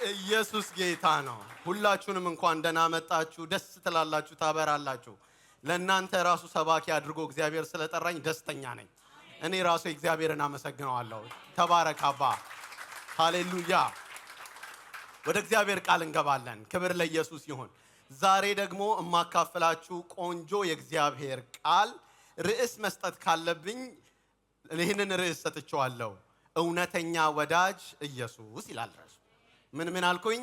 ኢየሱስ ጌታ ነው። ሁላችሁንም እንኳን ደህና መጣችሁ። ደስ ትላላችሁ፣ ታበራላችሁ። ለእናንተ ራሱ ሰባኪ አድርጎ እግዚአብሔር ስለጠራኝ ደስተኛ ነኝ። እኔ ራሱ እግዚአብሔርን አመሰግነዋለሁ። ተባረክ አባ። ሃሌሉያ። ወደ እግዚአብሔር ቃል እንገባለን። ክብር ለኢየሱስ ይሁን። ዛሬ ደግሞ የማካፍላችሁ ቆንጆ የእግዚአብሔር ቃል ርዕስ መስጠት ካለብኝ ይህንን ርዕስ ሰጥቼዋለሁ። እውነተኛ ወዳጅ ኢየሱስ ይላል ርዕሱ። ምን ምን አልኩኝ?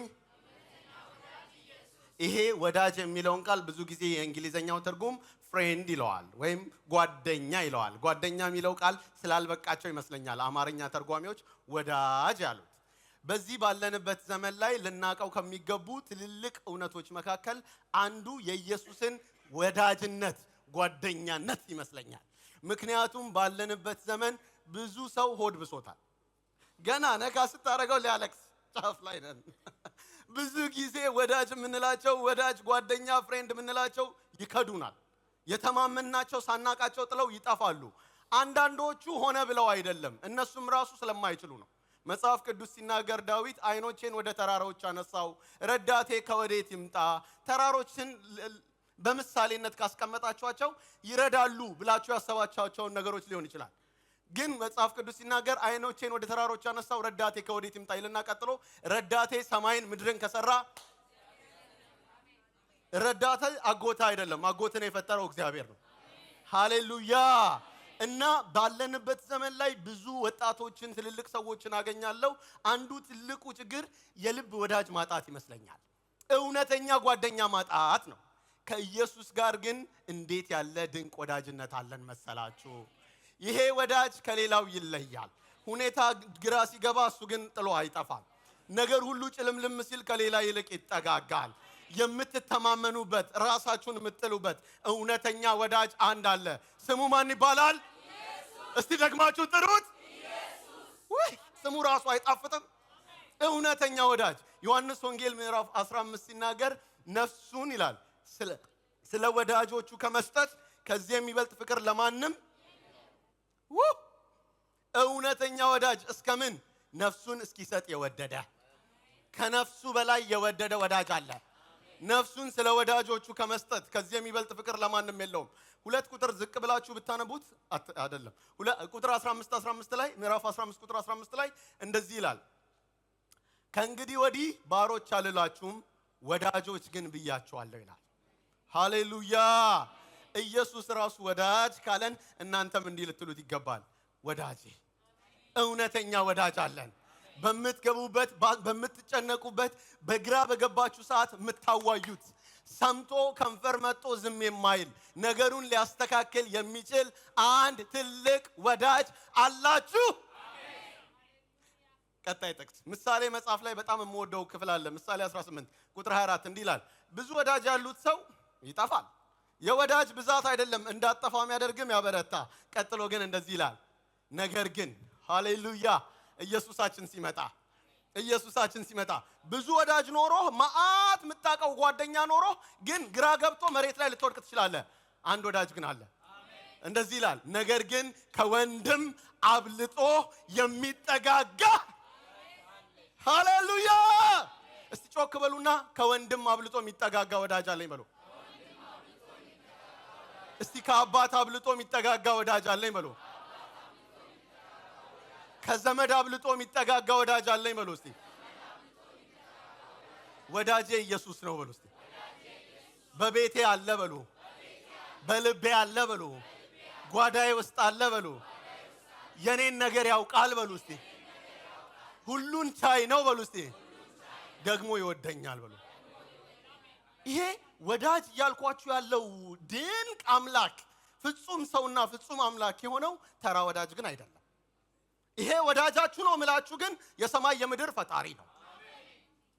ይሄ ወዳጅ የሚለውን ቃል ብዙ ጊዜ የእንግሊዘኛው ትርጉም friend ይለዋል ወይም ጓደኛ ይለዋል። ጓደኛ የሚለው ቃል ስላልበቃቸው ይመስለኛል አማርኛ ተርጓሚዎች ወዳጅ ያሉት። በዚህ ባለንበት ዘመን ላይ ልናቀው ከሚገቡ ትልልቅ እውነቶች መካከል አንዱ የኢየሱስን ወዳጅነት ጓደኛነት ይመስለኛል። ምክንያቱም ባለንበት ዘመን ብዙ ሰው ሆድ ብሶታል። ገና ነካ ስታደርገው ሊያለቅስ ጫፍ ላይ ነን። ብዙ ጊዜ ወዳጅ የምንላቸው ወዳጅ፣ ጓደኛ፣ friend የምንላቸው ይከዱናል። የተማመንናቸው ሳናቃቸው ጥለው ይጠፋሉ። አንዳንዶቹ ሆነ ብለው አይደለም፣ እነሱም ራሱ ስለማይችሉ ነው። መጽሐፍ ቅዱስ ሲናገር ዳዊት ዓይኖቼን ወደ ተራሮች አነሳው፣ ረዳቴ ከወዴት ይምጣ? ተራሮችን በምሳሌነት ካስቀመጣችኋቸው ይረዳሉ ብላችሁ ያሰባችኋቸውን ነገሮች ሊሆን ይችላል። ግን መጽሐፍ ቅዱስ ሲናገር ዓይኖቼን ወደ ተራሮች አነሳው፣ ረዳቴ ከወዴት ይምጣ ይልና ቀጥሎ ረዳቴ ሰማይን ምድርን ከሰራ፣ ረዳቴ አጎት አይደለም፣ አጎትን የፈጠረው እግዚአብሔር ነው። ሃሌሉያ። እና ባለንበት ዘመን ላይ ብዙ ወጣቶችን ትልልቅ ሰዎችን አገኛለሁ። አንዱ ትልቁ ችግር የልብ ወዳጅ ማጣት ይመስለኛል። እውነተኛ ጓደኛ ማጣት ነው። ከኢየሱስ ጋር ግን እንዴት ያለ ድንቅ ወዳጅነት አለን መሰላችሁ! ይሄ ወዳጅ ከሌላው ይለያል። ሁኔታ ግራ ሲገባ እሱ ግን ጥሎ አይጠፋም። ነገር ሁሉ ጭልምልም ሲል ከሌላ ይልቅ ይጠጋጋል። የምትተማመኑበት፣ ራሳችሁን የምትጥሉበት እውነተኛ ወዳጅ አንድ አለ። ስሙ ማን ይባላል? እስቲ ደግማችሁ ጥሩት። ውይ ስሙ ራሱ አይጣፍጥም? እውነተኛ ወዳጅ ዮሐንስ ወንጌል ምዕራፍ 15 ሲናገር ነፍሱን ይላል ስለ ወዳጆቹ ከመስጠት ከዚህ የሚበልጥ ፍቅር ለማንም። እውነተኛ ወዳጅ እስከምን ነፍሱን እስኪሰጥ የወደደ፣ ከነፍሱ በላይ የወደደ ወዳጅ አለ። ነፍሱን ስለ ወዳጆቹ ከመስጠት ከዚህ የሚበልጥ ፍቅር ለማንም የለውም። ሁለት ቁጥር ዝቅ ብላችሁ ብታነቡት አይደለም፣ ቁጥር 15 ላይ፣ ምዕራፍ 15 ቁጥር 15 ላይ እንደዚህ ይላል፣ ከእንግዲህ ወዲህ ባሮች አልላችሁም፣ ወዳጆች ግን ብያችኋለሁ ይላል። ሃሌሉያ። ኢየሱስ ራሱ ወዳጅ ካለን እናንተም እንዲህ ልትሉት ይገባል። ወዳጄ፣ እውነተኛ ወዳጅ አለን። በምትገቡበት፣ በምትጨነቁበት፣ በግራ በገባችሁ ሰዓት የምታዋዩት፣ ሰምቶ ከንፈር መጥቶ ዝም የማይል፣ ነገሩን ሊያስተካክል የሚችል አንድ ትልቅ ወዳጅ አላችሁ። ቀጣይ ጥቅስ ምሳሌ መጽሐፍ ላይ በጣም የምወደው ክፍል አለ። ምሳሌ 18 ቁጥር 24 እንዲህ ይላል፣ ብዙ ወዳጅ ያሉት ሰው ይጠፋል። የወዳጅ ብዛት አይደለም እንዳጠፋ የሚያደርግም ያበረታ። ቀጥሎ ግን እንደዚህ ይላል፣ ነገር ግን ሃሌሉያ ኢየሱሳችን ሲመጣ፣ ኢየሱሳችን ሲመጣ ብዙ ወዳጅ ኖሮ፣ መዓት የምታውቀው ጓደኛ ኖሮ ግን ግራ ገብቶ መሬት ላይ ልትወድቅ ትችላለህ። አንድ ወዳጅ ግን አለ። እንደዚህ ይላል፣ ነገር ግን ከወንድም አብልጦ የሚጠጋጋ። ሃሌሉያ። እስቲ ጮክ በሉና ከወንድም አብልጦ የሚጠጋጋ ወዳጅ አለኝ በሉ። እስቲ ከአባት አብልጦ የሚጠጋጋ ወዳጅ አለኝ በሉ። ከዘመድ አብልጦ የሚጠጋጋ ወዳጅ አለኝ በሉ። እስቲ ወዳጄ ኢየሱስ ነው በሉ። እስቲ በቤቴ አለ በሉ። በልቤ አለ በሉ። ጓዳዬ ውስጥ አለ በሉ። የኔን ነገር ያውቃል በሉ። እስቲ ሁሉን ቻይ ነው በሉ። እስቲ ደግሞ ይወደኛል በሉ። ይሄ ወዳጅ እያልኳችሁ ያለው ድንቅ አምላክ፣ ፍጹም ሰውና ፍጹም አምላክ የሆነው ተራ ወዳጅ ግን አይደለም። ይሄ ወዳጃችሁ ነው ምላችሁ ግን የሰማይ የምድር ፈጣሪ ነው።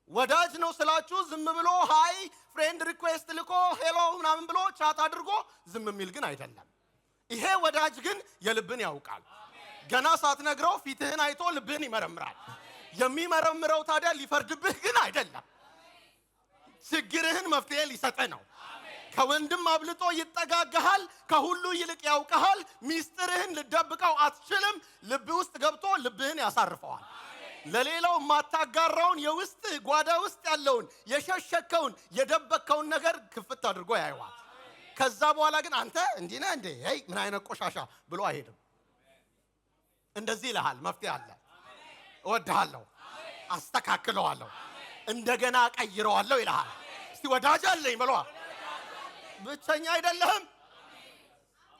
ወዳጅ ነው ስላችሁ ዝም ብሎ hi friend request ልኮ hello ምናምን ብሎ chat አድርጎ ዝም የሚል ግን አይደለም። ይሄ ወዳጅ ግን የልብን ያውቃል። ገና ሳትነግረው ፊትህን አይቶ ልብህን ይመረምራል። የሚመረምረው ታዲያ ሊፈርድብህ ግን አይደለም። ችግርህን መፍትሄ ሊሰጥህ ነው። ከወንድም አብልጦ ይጠጋጋሃል። ከሁሉ ይልቅ ያውቅሃል። ሚስጥርህን ልደብቀው አትችልም። ልብ ውስጥ ገብቶ ልብህን ያሳርፈዋል። ለሌላው የማታጋራውን የውስጥ ጓዳ ውስጥ ያለውን የሸሸከውን የደበቅከውን ነገር ክፍት አድርጎ ያየዋል። ከዛ በኋላ ግን አንተ እንዲህ ነህ እንዴ፣ ይ ምን አይነት ቆሻሻ ብሎ አይሄድም። እንደዚህ ይልሃል፣ መፍትሄ አለ። እወድሃለሁ፣ አስተካክለዋለሁ፣ እንደገና ቀይረዋለሁ ይልሃል። እስቲ ወዳጅ አለኝ በለዋ። ብቸኛ አይደለህም።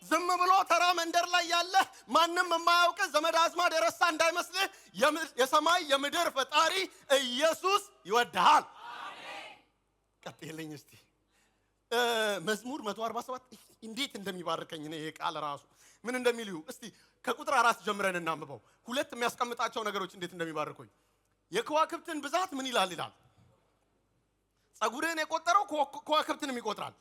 ዝም ብሎ ተራ መንደር ላይ ያለ ማንም የማያውቅ ዘመድ አዝማድ የረሳ እንዳይመስልህ። የሰማይ የምድር ፈጣሪ ኢየሱስ ይወድሃል። ቀጥልኝ እስቲ። መዝሙር 147 እንዴት እንደሚባርከኝ እኔ ይሄ ቃል ራሱ ምን እንደሚል እዩ። እስቲ ከቁጥር 4 ጀምረን እናንብበው። ሁለት የሚያስቀምጣቸው ነገሮች እንዴት እንደሚባርኩኝ። የከዋክብትን ብዛት ምን ይላል ይላል። ጸጉርህን የቆጠረው ከዋክብትንም ይቆጥራል።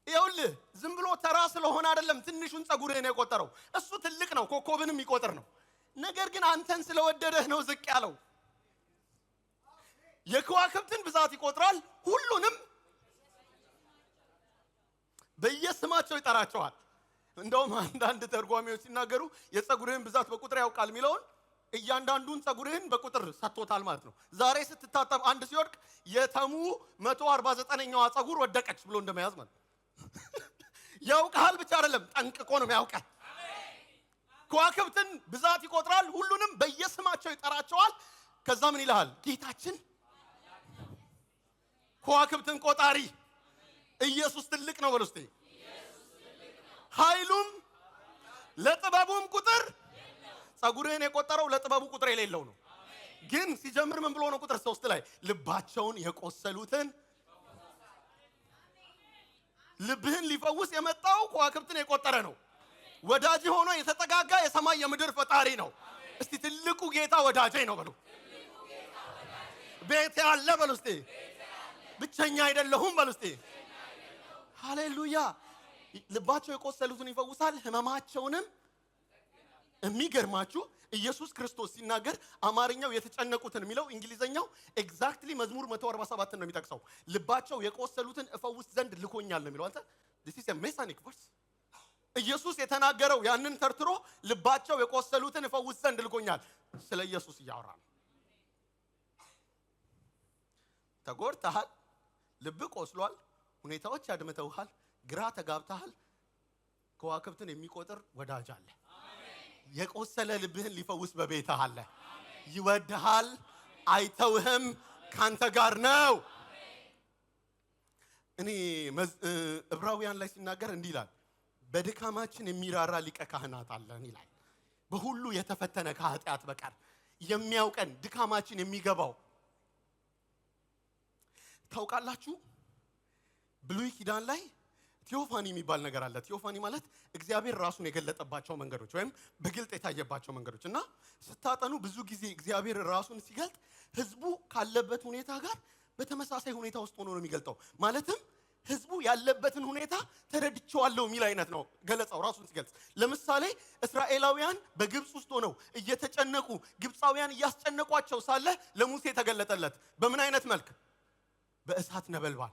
ይኸውልህ ዝም ብሎ ተራ ስለሆነ አይደለም ትንሹን ጸጉርህን የቆጠረው። እሱ ትልቅ ነው፣ ኮከብንም ይቆጥር ነው። ነገር ግን አንተን ስለወደደህ ነው ዝቅ ያለው። የከዋክብትን ብዛት ይቆጥራል፣ ሁሉንም በየስማቸው ይጠራቸዋል። እንደውም አንዳንድ ተርጓሚዎች ሲናገሩ የጸጉርህን ብዛት በቁጥር ያውቃል የሚለውን እያንዳንዱን ጸጉርህን በቁጥር ሰጥቶታል ማለት ነው። ዛሬ ስትታጠብ አንድ ሲወድቅ የተሙ 149ኛዋ ጸጉር ወደቀች ብሎ እንደመያዝ ማለት ነው። ያውቃል ብቻ አይደለም፣ ጠንቅቆ ነው የሚያውቀህ። ከዋክብትን ብዛት ይቆጥራል፣ ሁሉንም በየስማቸው ይጠራቸዋል። ከዛ ምን ይልሃል? ጌታችን ከዋክብትን ቆጣሪ ኢየሱስ ትልቅ ነው በሉ እስቲ። ኃይሉም ለጥበቡም ቁጥር። ጸጉርህን የቆጠረው ለጥበቡ ቁጥር የሌለው ነው። ግን ሲጀምር ምን ብሎ ነው? ቁጥር 3 ላይ ልባቸውን የቆሰሉትን። ልብህን ሊፈውስ የመጣው ከዋክብትን የቆጠረ ነው። ወዳጅ ሆኖ የተጠጋጋ የሰማይ የምድር ፈጣሪ ነው። እስቲ ትልቁ ጌታ ወዳጄ ነው በሉ። ቤት ያለ በሉ እስቲ። ብቸኛ አይደለሁም በሉ እስቲ። ሃሌሉያ። ልባቸው የቆሰሉትን ይፈውሳል፣ ህመማቸውንም። የሚገርማችሁ ኢየሱስ ክርስቶስ ሲናገር አማርኛው የተጨነቁትን የሚለው እንግሊዘኛው exactly መዝሙር 147 ነው የሚጠቅሰው። ልባቸው የቆሰሉትን እፈውስ ዘንድ ልኮኛል ነው የሚለው። አንተ this is a messianic verse። ኢየሱስ የተናገረው ያንን ተርትሮ ልባቸው የቆሰሉትን እፈውስ ዘንድ ልኮኛል። ስለ ኢየሱስ እያወራ ነው። ተጎድተሃል፣ ልብህ ቆስሏል፣ ሁኔታዎች ያድምተውሃል፣ ግራ ተጋብተሃል። ከዋክብትን የሚቆጥር ወዳጅ አለ። የቆሰለ ልብህን ሊፈውስ በቤትህ አለ። ይወድሃል፣ አይተውህም፣ ካንተ ጋር ነው። እኔ ዕብራውያን ላይ ሲናገር እንዲህ ይላል፣ በድካማችን የሚራራ ሊቀ ካህናት አለን ይላል። በሁሉ የተፈተነ ከኃጢአት በቀር የሚያውቀን ድካማችን የሚገባው። ታውቃላችሁ፣ ብሉይ ኪዳን ላይ theophany የሚባል ነገር አለ። Theophany ማለት እግዚአብሔር ራሱን የገለጠባቸው መንገዶች ወይም በግልጥ የታየባቸው መንገዶች እና ስታጠኑ ብዙ ጊዜ እግዚአብሔር ራሱን ሲገልጥ ህዝቡ ካለበት ሁኔታ ጋር በተመሳሳይ ሁኔታ ውስጥ ሆኖ ነው የሚገልጠው። ማለትም ህዝቡ ያለበትን ሁኔታ ተረድቼዋለሁ የሚል አይነት ነው ገለጻው ራሱን ሲገልጽ። ለምሳሌ እስራኤላውያን በግብፅ ውስጥ ሆነው እየተጨነቁ ግብፃውያን እያስጨነቋቸው ሳለ ለሙሴ ተገለጠለት። በምን አይነት መልክ? በእሳት ነበልባል።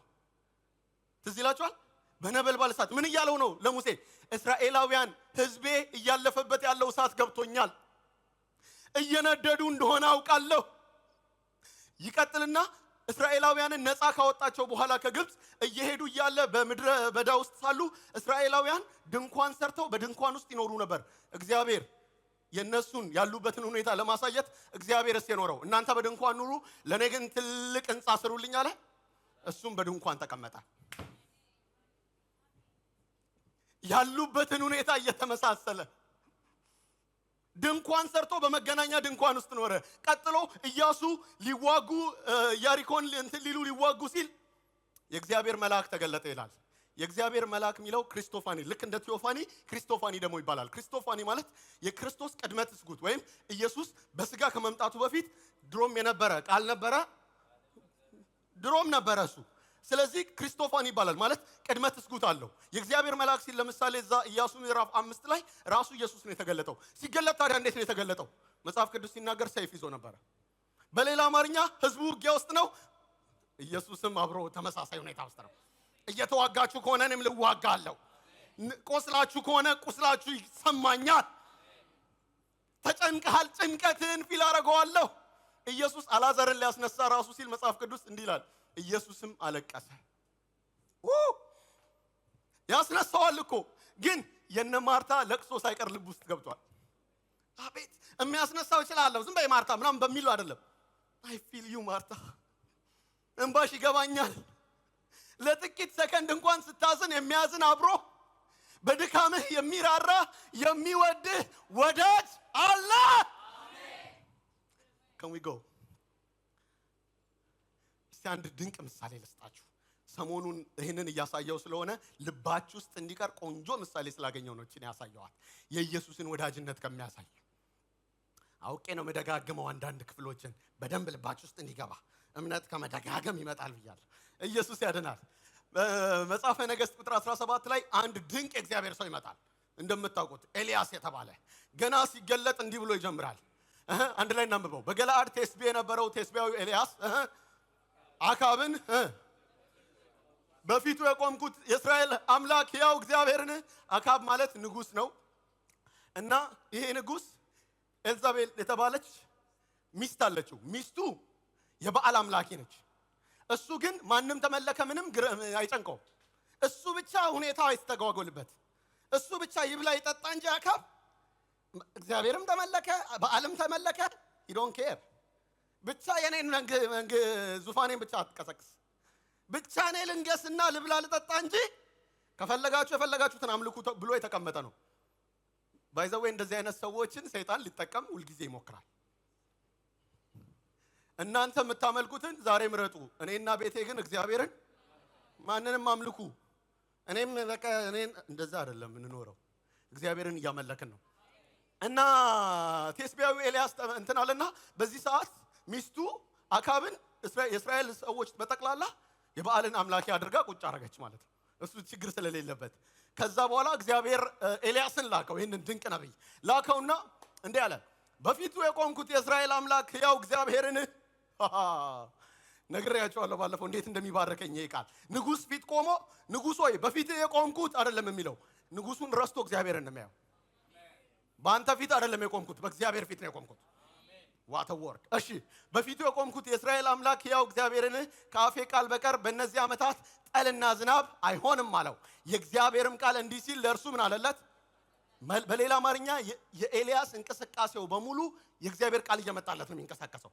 ትዝ ይላችኋል? በነበልባል እሳት ምን እያለው ነው ለሙሴ? እስራኤላውያን ህዝቤ እያለፈበት ያለው እሳት ገብቶኛል፣ እየነደዱ እንደሆነ አውቃለሁ። ይቀጥልና እስራኤላውያንን ነፃ ካወጣቸው በኋላ ከግብፅ እየሄዱ እያለ በምድረ በዳ ውስጥ ሳሉ እስራኤላውያን ድንኳን ሰርተው በድንኳን ውስጥ ይኖሩ ነበር። እግዚአብሔር የነሱን ያሉበትን ሁኔታ ለማሳየት እግዚአብሔርስ የኖረው እናንተ በድንኳን ኑሩ፣ ለኔ ግን ትልቅ ህንፃ ስሩልኝ አለ። እሱም በድንኳን ተቀመጠ። ያሉበትን ሁኔታ እየተመሳሰለ ድንኳን ሰርቶ በመገናኛ ድንኳን ውስጥ ኖረ። ቀጥሎ ኢያሱ ሊዋጉ ኢያሪኮን እንትን ሊሉ ሊዋጉ ሲል የእግዚአብሔር መልአክ ተገለጠ ይላል። የእግዚአብሔር መልአክ የሚለው Christophany፣ ልክ እንደ theophany Christophany ደግሞ ይባላል። Christophany ማለት የክርስቶስ ቅድመ ትስጉት ወይም ኢየሱስ በስጋ ከመምጣቱ በፊት ድሮም የነበረ ቃል ነበረ፣ ድሮም ነበረ እሱ። ስለዚህ Christophany ይባላል። ማለት ቅድመ ትስጉት አለው። የእግዚአብሔር መልአክ ሲል ለምሳሌ እዛ ኢያሱ ምዕራፍ 5 ላይ ራሱ ኢየሱስ ነው የተገለጠው። ሲገለጥ ታዲያ እንዴት ነው የተገለጠው? መጽሐፍ ቅዱስ ሲናገር ሰይፍ ይዞ ነበረ። በሌላ አማርኛ ህዝቡ ውጊያ ውስጥ ነው፣ ኢየሱስም አብሮ ተመሳሳይ ሁኔታ ውስጥ ነው። እየተዋጋችሁ ከሆነ እኔም ልዋጋለሁ። ቆስላችሁ ከሆነ ቁስላችሁ ይሰማኛል። ተጨንቀሃል፣ ጭንቀትህን feel አደርገዋለሁ። ኢየሱስ አላዛርን ሊያስነሳ ራሱ ሲል መጽሐፍ ቅዱስ እንዲህ ይላል፣ ኢየሱስም አለቀሰ። ያስነሳዋል እኮ፣ ግን የነ ማርታ ለቅሶ ሳይቀር ልብ ውስጥ ገብቷል። አቤት፣ የሚያስነሳው እችላለሁ፣ ዝም በይ ማርታ ምናምን በሚለው አይደለም። I feel you ማርታ፣ እንባሽ ይገባኛል። ለጥቂት ሰከንድ እንኳን ስታዝን የሚያዝን፣ አብሮ በድካምህ የሚራራ፣ የሚወድህ ወዳጅ አለ። Can we go? እስቲ አንድ ድንቅ ምሳሌ ልስጣችሁ። ሰሞኑን ይህንን እያሳየው ስለሆነ ልባችሁ ውስጥ እንዲቀር ቆንጆ ምሳሌ ስላገኘው ነው እችን ያሳየዋት። የኢየሱስን ወዳጅነት ከሚያሳይ አውቄ ነው መደጋግመው አንዳንድ ክፍሎችን በደንብ ልባችሁ ውስጥ እንዲገባ። እምነት ከመደጋገም ይመጣል ብያለሁ። ኢየሱስ ያድናል። መጽሐፈ ነገሥት ቁጥር 17 ላይ አንድ ድንቅ የእግዚአብሔር ሰው ይመጣል። እንደምታውቁት ኤልያስ የተባለ ገና ሲገለጥ እንዲህ ብሎ ይጀምራል። አንድ ላይ እናንብበው። በገለዓድ ቴስቢ የነበረው ቴስቢያዊ ኤልያስ አካብን በፊቱ የቆምኩት የእስራኤል አምላክ ሕያው እግዚአብሔርን። አካብ ማለት ንጉሥ ነው እና ይሄ ንጉሥ ኤልዛቤል የተባለች ሚስት አለችው። ሚስቱ የበዓል አምላኪ ነች። እሱ ግን ማንም ተመለከ ምንም አይጨንቀውም። እሱ ብቻ ሁኔታው አይስተጓጎልበት። እሱ ብቻ ይብላ ይጠጣ እንጂ አካብ እግዚአብሔርም ተመለከ በዓልም ተመለከ he don't care። ብቻ የኔን ዙፋኔን ብቻ አትቀሰቅስ፣ ብቻ እኔ ልንገስና ልብላ ልጠጣ እንጂ ከፈለጋችሁ የፈለጋችሁትን አምልኩ ብሎ የተቀመጠ ነው። By the way፣ እንደዚህ አይነት ሰዎችን ሰይጣን ሊጠቀም ሁልጊዜ ይሞክራል። እናንተ የምታመልኩትን ዛሬ ምረጡ፣ እኔና ቤቴ ግን እግዚአብሔርን። ማንንም አምልኩ። እኔም በቃ እኔ እንደዛ አይደለም የምንኖረው፣ እግዚአብሔርን እያመለክን ነው። እና ቴስቢያዊ ኤልያስ እንትን አለና በዚህ ሰዓት ሚስቱ አካብን የእስራኤል ሰዎች በጠቅላላ የበዓልን አምላኪ አድርጋ ቁጭ አረገች ማለት ነው። እሱ ችግር ስለሌለበት። ከዛ በኋላ እግዚአብሔር ኤልያስን ላከው፣ ይህንን ድንቅ ነቢይ ላከውና እንዲህ አለ፣ በፊቱ የቆምኩት የእስራኤል አምላክ ሕያው እግዚአብሔርን። ነግሬያቸዋለሁ ባለፈው እንዴት እንደሚባረከኝ ይሄ ቃል። ንጉሥ ፊት ቆሞ ንጉሥ ሆይ በፊትህ የቆምኩት አይደለም የሚለው፣ ንጉሱን ረስቶ እግዚአብሔርን ነው የሚያየው። በአንተ ፊት አይደለም የቆምኩት፣ በእግዚአብሔር ፊት ነው የቆምኩት። What a word! እሺ፣ በፊቱ የቆምኩት የእስራኤል አምላክ ሕያው እግዚአብሔርን ከአፌ ቃል በቀር በእነዚህ ዓመታት ጠልና ዝናብ አይሆንም አለው። የእግዚአብሔርም ቃል እንዲህ ሲል ለእርሱ ምን አለለት? በሌላ አማርኛ የኤልያስ እንቅስቃሴው በሙሉ የእግዚአብሔር ቃል እየመጣለት ነው የሚንቀሳቀሰው።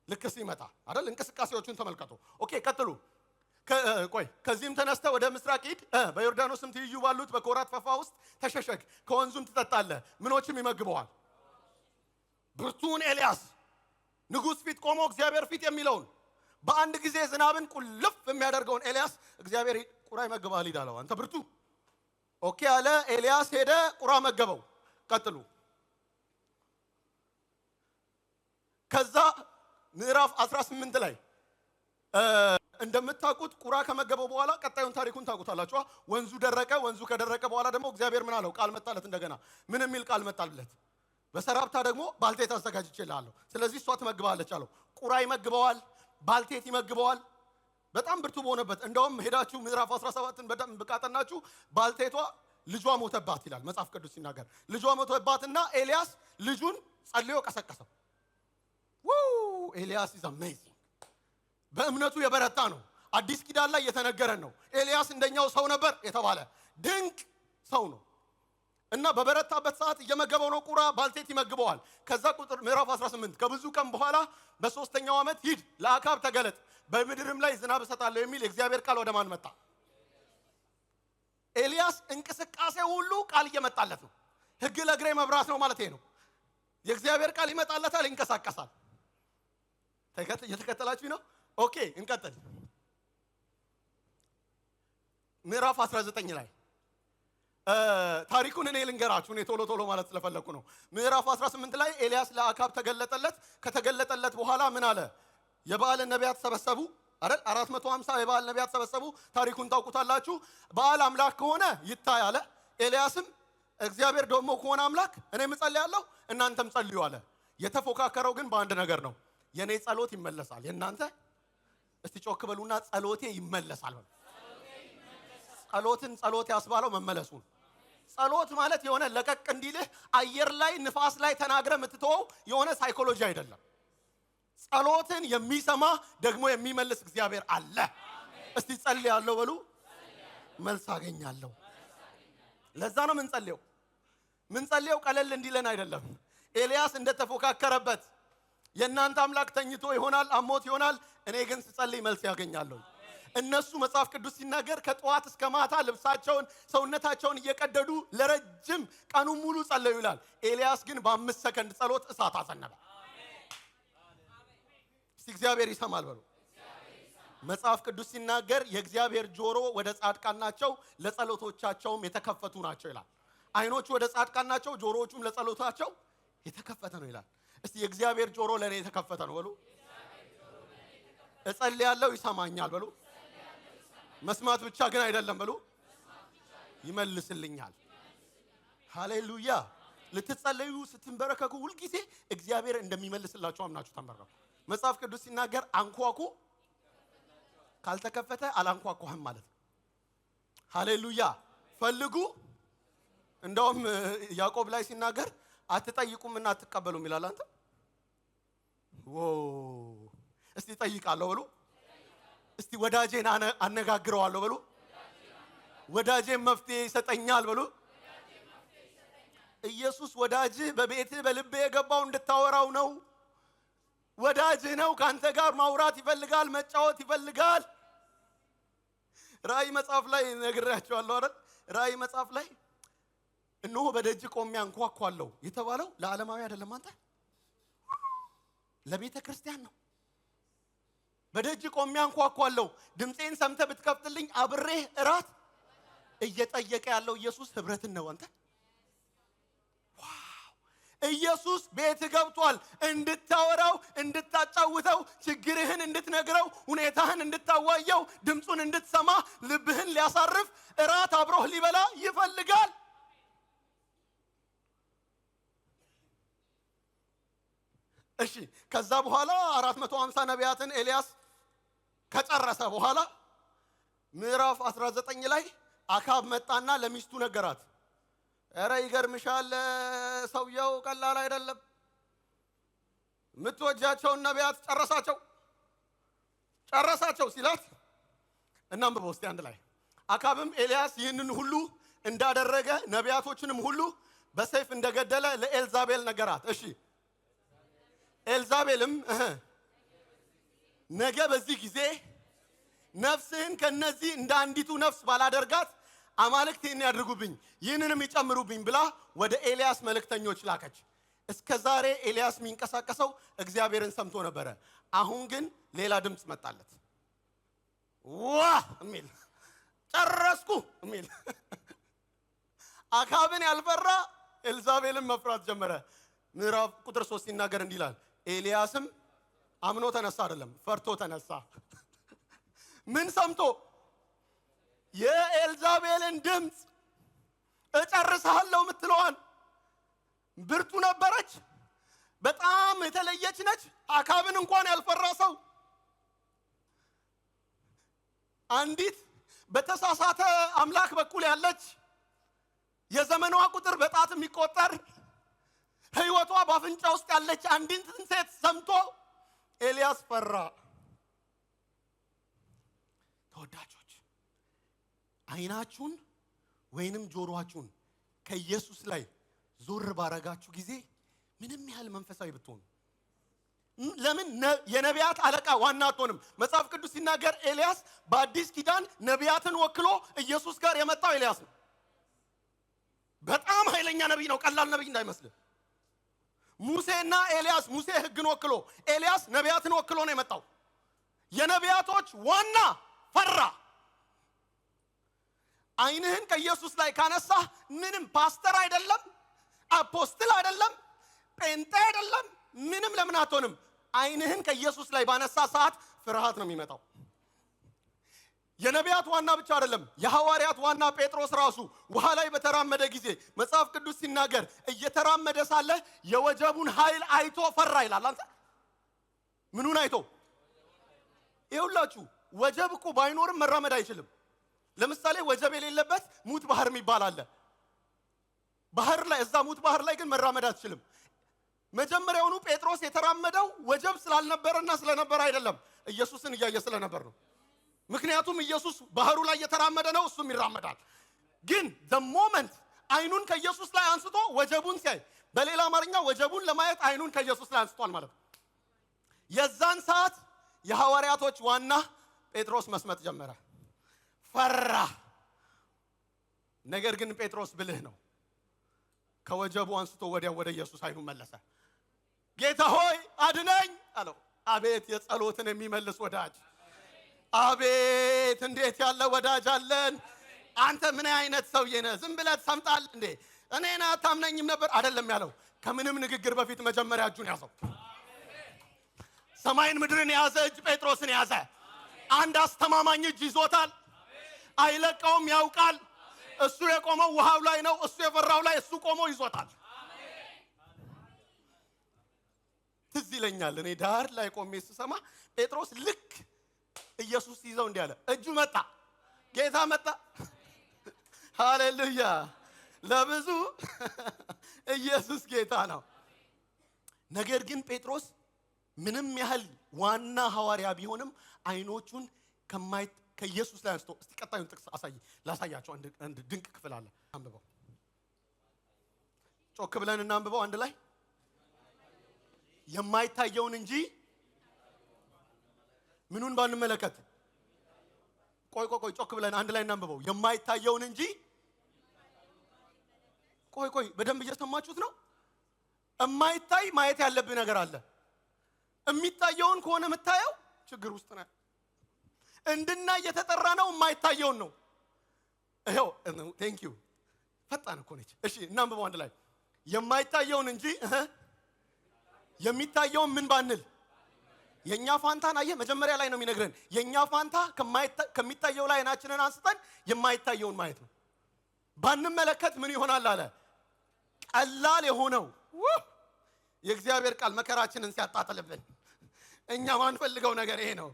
ልክ ሲመጣ አይደል? እንቅስቃሴዎቹን ተመልከቱ። Okay፣ ቀጥሉ። ቆይ፣ ከዚህም ተነስተህ ወደ ምስራቅ ሂድ፣ በዮርዳኖስም ትይዩ ባሉት በኮራት ፈፋ ውስጥ ተሸሸግ፣ ከወንዙም ትጠጣለህ፣ ምኖችም ይመግበዋል። ብርቱን ኤልያስ ንጉሥ ፊት ቆሞ እግዚአብሔር ፊት የሚለውን፣ በአንድ ጊዜ ዝናብን ቁልፍ የሚያደርገውን ኤልያስ እግዚአብሔር ቁራ ይመግባል ሂድ አለው። አንተ ብርቱ። Okay አለ ኤልያስ፣ ሄደ፣ ቁራ መገበው። ቀጥሉ። ከዛ ምዕራፍ 18 ላይ እንደምታውቁት ቁራ ከመገበው በኋላ ቀጣዩን ታሪኩን ታውቁታላችሁ። ወንዙ ደረቀ። ወንዙ ከደረቀ በኋላ ደግሞ እግዚአብሔር ምን አለው? ቃል መጣለት። እንደገና ምን የሚል ቃል መጣለት? በሰራፕታ ደግሞ ባልቴት አዘጋጅቼልሃለሁ፣ ስለዚህ እሷ ትመግብሃለች አለው። ቁራ ይመግበዋል፣ ባልቴት ይመግበዋል። በጣም ብርቱ በሆነበት እንደውም ሄዳችሁ ምዕራፍ 17ን በደንብ ካጠናችሁ ባልቴቷ ልጇ ሞተባት ይላል መጽሐፍ ቅዱስ ሲናገር። ልጇ ሞተባትና ኤልያስ ልጁን ጸልዮ ቀሰቀሰው። ኤልያስ is amazing። በእምነቱ የበረታ ነው። አዲስ ኪዳን ላይ የተነገረን ነው። ኤልያስ እንደኛው ሰው ነበር የተባለ ድንቅ ሰው ነው። እና በበረታበት ሰዓት እየመገበው ነው። ቁራ ባልቴት ይመግበዋል። ከዛ ቁጥር ምዕራፍ 18 ከብዙ ቀን በኋላ በሶስተኛው ዓመት ሂድ ለአካብ ተገለጥ፣ በምድርም ላይ ዝናብ እሰጣለሁ የሚል የእግዚአብሔር ቃል ወደ ማን መጣ? ኤልያስ እንቅስቃሴ ሁሉ ቃል እየመጣለት ነው። ሕግ ለእግሬ መብራት ነው ማለት ይሄ ነው። የእግዚአብሔር ቃል ይመጣለታል፣ ይንቀሳቀሳል። እየተከተላችሁ ነው? Okay፣ እንቀጥል። ምዕራፍ 19 ላይ ታሪኩን እኔ ልንገራችሁ። እኔ ቶሎ ቶሎ ማለት ስለፈለኩ ነው። ምዕራፍ 18 ላይ ኤልያስ ለአካብ ተገለጠለት። ከተገለጠለት በኋላ ምን አለ? የበዓልን ነቢያት ሰበሰቡ አይደል? 450 የበዓል ነቢያት ሰበሰቡ። ታሪኩን ታውቁታላችሁ። በዓል አምላክ ከሆነ ይታይ አለ። ኤልያስም እግዚአብሔር ደግሞ ከሆነ አምላክ እኔም እጸልያለሁ እናንተም ጸልዩ አለ። የተፎካከረው ግን በአንድ ነገር ነው። የኔ ጸሎት ይመለሳል፣ የእናንተ እስቲ ጮክ በሉና ጸሎቴ ይመለሳል በሉ። ጸሎትን ጸሎት ያስባለው መመለሱን። ጸሎት ማለት የሆነ ለቀቅ እንዲልህ አየር ላይ ንፋስ ላይ ተናግረህ የምትተወው የሆነ ሳይኮሎጂ አይደለም። ጸሎትን የሚሰማ ደግሞ የሚመልስ እግዚአብሔር አለ። እስቲ ጸልያለሁ በሉ፣ መልስ አገኛለሁ። ለዛ ነው ምንጸልየው። ምንጸልየው ቀለል እንዲለን አይደለም። ኤልያስ እንደተፎካከረበት የእናንተ አምላክ ተኝቶ ይሆናል፣ አሞት ይሆናል፣ እኔ ግን ስጸልይ መልስ ያገኛለሁ። እነሱ መጽሐፍ ቅዱስ ሲናገር ከጠዋት እስከ ማታ ልብሳቸውን ሰውነታቸውን እየቀደዱ ለረጅም ቀኑ ሙሉ ጸለዩ ይላል። ኤልያስ ግን በ5 ሰከንድ ጸሎት እሳት አዘነበ። እስቲ እግዚአብሔር ይሰማል በሉ። መጽሐፍ ቅዱስ ሲናገር የእግዚአብሔር ጆሮ ወደ ጻድቃን ናቸው፣ ለጸሎቶቻቸውም የተከፈቱ ናቸው ይላል። አይኖቹ ወደ ጻድቃን ናቸው፣ ጆሮዎቹም ለጸሎታቸው የተከፈተ ነው ይላል። እስቲ የእግዚአብሔር ጆሮ ለኔ የተከፈተ ነው በሉ። እጸልያለሁ ይሰማኛል በሉ። መስማት ብቻ ግን አይደለም በሉ፣ ይመልስልኛል። ሃሌሉያ። ልትጸልዩ ስትንበረከኩ ሁል ጊዜ እግዚአብሔር እንደሚመልስላችሁ አምናችሁ ተንበረከኩ። መጽሐፍ ቅዱስ ሲናገር አንኳኩ፣ ካልተከፈተ አላንኳኳህም ማለት ነው። ሃሌሉያ። ፈልጉ፣ እንደውም ያዕቆብ ላይ ሲናገር አትጠይቁምና አትቀበሉም ይላል። አንተ እስቲ ጠይቃለሁ በሉ። እስቲ ወዳጄን አነጋግረዋለሁ በሉ። ወዳጄን መፍትሄ ይሰጠኛል በሉ። ኢየሱስ ወዳጅህ በቤትህ በልብህ የገባው እንድታወራው ነው። ወዳጅህ ነው። ካንተ ጋር ማውራት ይፈልጋል፣ መጫወት ይፈልጋል። ራእይ መጽሐፍ ላይ ነግሬያቸዋለሁ አይደል? ራእይ መጽሐፍ ላይ እነሆ በደጅ ቆሜ አንኳኳለሁ የተባለው ለዓለማዊ አይደለም፣ አንተ ለቤተ ክርስቲያን ነው። በደጅ ቆሜ አንኳኳለሁ፣ ድምጼን ሰምተህ ብትከፍትልኝ አብሬህ እራት እየጠየቀ ያለው ኢየሱስ ህብረትን ነው። አንተ wow! ኢየሱስ ቤት ገብቷል እንድታወራው፣ እንድታጫውተው፣ ችግርህን እንድትነግረው፣ ሁኔታህን እንድታዋየው፣ ድምጹን እንድትሰማ፣ ልብህን ሊያሳርፍ፣ እራት አብሮህ ሊበላ ይፈልጋል። እሺ፣ ከዛ በኋላ 450 ነቢያትን ኤልያስ ከጨረሰ በኋላ ምዕራፍ 19 ላይ አካብ መጣና ለሚስቱ ነገራት። ኧረ ይገርምሻል፣ ሰውየው ቀላል አይደለም፣ የምትወጃቸውን ነቢያት ጨረሳቸው ጨረሳቸው ሲላት፣ እናንብበው እስቲ አንድ ላይ። አካብም ኤልያስ ይህንን ሁሉ እንዳደረገ ነቢያቶችንም ሁሉ በሰይፍ እንደገደለ ለኤልዛቤል ነገራት። እሺ፣ ኤልዛቤልም ነገ በዚህ ጊዜ ነፍስህን ከነዚህ እንደ አንዲቱ ነፍስ ባላደርጋት አማልክት ይህን ያድርጉብኝ ይህንንም ይጨምሩብኝ ብላ ወደ ኤልያስ መልእክተኞች ላከች። እስከ ዛሬ ኤልያስ የሚንቀሳቀሰው እግዚአብሔርን ሰምቶ ነበረ። አሁን ግን ሌላ ድምፅ መጣለት። ዋ የሚል ጨረስኩ የሚል። አካብን ያልፈራ ኤልዛቤልን መፍራት ጀመረ። ምዕራፍ ቁጥር 3 ሲናገር እንዲህ ይላል፣ ኤልያስም አምኖ ተነሳ አይደለም፣ ፈርቶ ተነሳ። ምን ሰምቶ? የኤልዛቤልን ድምፅ፣ እጨርስሃለሁ የምትለዋን። ብርቱ ነበረች፣ በጣም የተለየች ነች። አካብን እንኳን ያልፈራ ሰው፣ አንዲት በተሳሳተ አምላክ በኩል ያለች፣ የዘመኗ ቁጥር በጣት የሚቆጠር፣ ህይወቷ በአፍንጫ ውስጥ ያለች አንዲትን ሴት ሰምቶ ኤልያስ ፈራ። ተወዳጆች፣ አይናችሁን ወይንም ጆሮአችሁን ከኢየሱስ ላይ ዞር ባረጋችሁ ጊዜ ምንም ያህል መንፈሳዊ ብትሆኑ ለምን የነቢያት አለቃ ዋና አትሆንም? መጽሐፍ ቅዱስ ሲናገር ኤልያስ በአዲስ ኪዳን ነቢያትን ወክሎ ኢየሱስ ጋር የመጣው ኤልያስ ነው። በጣም ኃይለኛ ነቢይ ነው፣ ቀላል ነቢይ እንዳይመስልህ። ሙሴና ኤልያስ፣ ሙሴ ህግን ወክሎ፣ ኤልያስ ነቢያትን ወክሎ ነው የመጣው። የነቢያቶች ዋና ፈራ። አይንህን ከኢየሱስ ላይ ካነሳህ ምንም ፓስተር አይደለም፣ apostle አይደለም፣ ጴንጤ አይደለም፣ ምንም ለምን አትሆንም? አይንህን ከኢየሱስ ላይ ባነሳ ሰዓት ፍርሃት ነው የሚመጣው። የነቢያት ዋና ብቻ አይደለም፣ የሐዋርያት ዋና ጴጥሮስ ራሱ ውሃ ላይ በተራመደ ጊዜ መጽሐፍ ቅዱስ ሲናገር እየተራመደ ሳለ የወጀቡን ኃይል አይቶ ፈራ ይላል። አንተ ምኑን አይቶ? ይኸውላችሁ ወጀብ እኮ ባይኖርም መራመድ አይችልም። ለምሳሌ ወጀብ የሌለበት ሙት ባህር የሚባል አለ። ባህር ላይ እዛ ሙት ባህር ላይ ግን መራመድ አትችልም። መጀመሪያውኑ ጴጥሮስ የተራመደው ወጀብ ስላልነበረና ስለነበረ አይደለም፣ ኢየሱስን እያየ ስለነበር ነው። ምክንያቱም ኢየሱስ ባህሩ ላይ እየተራመደ ነው፣ እሱም ይራመዳል። ግን the moment አይኑን ከኢየሱስ ላይ አንስቶ ወጀቡን ሲያይ፣ በሌላ አማርኛ ወጀቡን ለማየት አይኑን ከኢየሱስ ላይ አንስቷል ማለት ነው። የዛን ሰዓት የሐዋርያቶች ዋና ጴጥሮስ መስመጥ ጀመረ፣ ፈራ። ነገር ግን ጴጥሮስ ብልህ ነው። ከወጀቡ አንስቶ ወዲያው ወደ ኢየሱስ አይኑን መለሰ። "ጌታ ሆይ፣ አድነኝ" አለው። አቤት የጸሎትን የሚመልስ ወዳጅ! አቤት፣ እንዴት ያለ ወዳጅ አለን! "አንተ ምን አይነት ሰውዬ ነህ? ዝም ብለህ ትሰምጣለህ እንዴ? እኔን አታምነኝም ነበር?" አይደለም ያለው። ከምንም ንግግር በፊት መጀመሪያ እጁን ያዘው። ሰማይን ምድርን የያዘ እጅ ጴጥሮስን ያዘ። አንድ አስተማማኝ እጅ ይዞታል። አይለቀውም፣ ያውቃል። እሱ የቆመው ውሃው ላይ ነው። እሱ የፈራው ላይ እሱ ቆሞ ይዞታል። ትዝ ይለኛል፣ እኔ ዳር ላይ ቆሜ ስሰማ ጴጥሮስ ልክ ኢየሱስ ይዘው እንዲህ አለ። እጁ መጣ፣ ጌታ መጣ። ሃሌሉያ! ለብዙ ኢየሱስ ጌታ ነው። ነገር ግን ጴጥሮስ ምንም ያህል ዋና ሐዋርያ ቢሆንም አይኖቹን ከኢየሱስ ላይ አንስቶ፣ እስቲ ቀጣዩን ጥቅስ አሳይ ላሳያቸው። አንድ ድንቅ ክፍል አለ። አንብበው፣ ጮክ ብለን እናንብበው አንድ ላይ። የማይታየውን እንጂ ምኑን ባንመለከት? ቆይ ቆይ ቆይ፣ ጮክ ብለን አንድ ላይ እናንብበው። የማይታየውን እንጂ፣ ቆይ ቆይ፣ በደንብ እየሰማችሁት ነው። የማይታይ ማየት ያለብህ ነገር አለ። የሚታየውን ከሆነ የምታየው ችግር ውስጥ ነህ። እንድናይ የተጠራ ነው የማይታየውን ነው። ይኸው፣ thank you፣ ፈጣን እኮ ነች። እሺ፣ እናንብበው አንድ ላይ። የማይታየውን እንጂ የሚታየውን ምን ባንል? የኛ ፋንታን አየህ፣ መጀመሪያ ላይ ነው የሚነግረን። የኛ ፋንታ ከሚታየው ላይ አይናችንን አንስተን የማይታየውን ማየት ነው። ባንመለከት ምን ይሆናል አለ? ቀላል የሆነው የእግዚአብሔር ቃል መከራችንን ሲያጣጥልብን እኛ ማንፈልገው ነገር ይሄ ነው።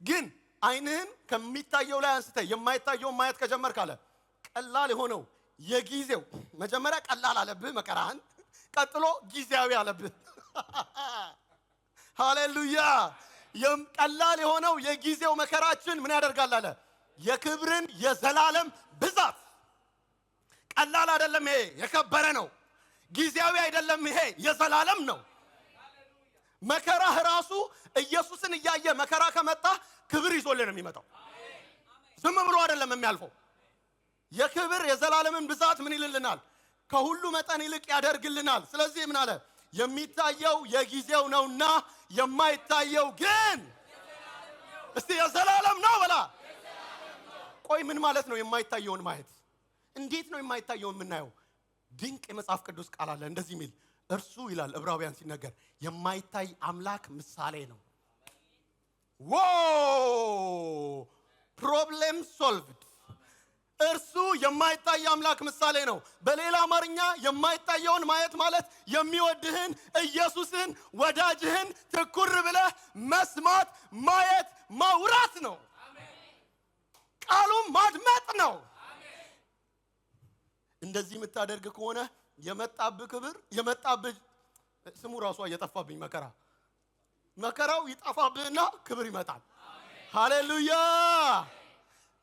ግን አይንህን ከሚታየው ላይ አንስተህ የማይታየውን ማየት ከጀመርክ አለ፣ ቀላል የሆነው የጊዜው፣ መጀመሪያ ቀላል አለብህ መከራህን፣ ቀጥሎ ጊዜያዊ አለብህ። ሃሌሉያ! ቀላል የሆነው የጊዜው መከራችን ምን ያደርጋል አለ? የክብርን የዘላለም ብዛት። ቀላል አይደለም፣ ይሄ የከበረ ነው። ጊዜያዊ አይደለም፣ ይሄ የዘላለም ነው። መከራህ ራሱ ኢየሱስን እያየ መከራ ከመጣ ክብር ይዞልህ ነው የሚመጣው። ዝም ብሎ አይደለም የሚያልፈው። የክብር የዘላለምን ብዛት ምን ይልልናል? ከሁሉ መጠን ይልቅ ያደርግልናል። ስለዚህ ምን አለ? የሚታየው የጊዜው ነውና የማይታየው ግን፣ እስቲ የዘላለም ነው በላ። ቆይ፣ ምን ማለት ነው የማይታየውን ማየት? እንዴት ነው የማይታየውን የምናየው? ድንቅ የመጽሐፍ ቅዱስ ቃል አለ እንደዚህ የሚል። እርሱ ይላል ዕብራውያን ሲነገር የማይታይ አምላክ ምሳሌ ነው። Wow, problem solved። እርሱ የማይታይ አምላክ ምሳሌ ነው። በሌላ አማርኛ የማይታየውን ማየት ማለት የሚወድህን ኢየሱስን ወዳጅህን ትኩር ብለህ መስማት፣ ማየት፣ ማውራት ነው። ቃሉን ማድመጥ ነው። እንደዚህ የምታደርግ ከሆነ የመጣብህ ክብር፣ የመጣብህ፣ ስሙ ራሱ እየጠፋብኝ፣ መከራ፣ መከራው ይጠፋብህና ክብር ይመጣል። ሃሌሉያ!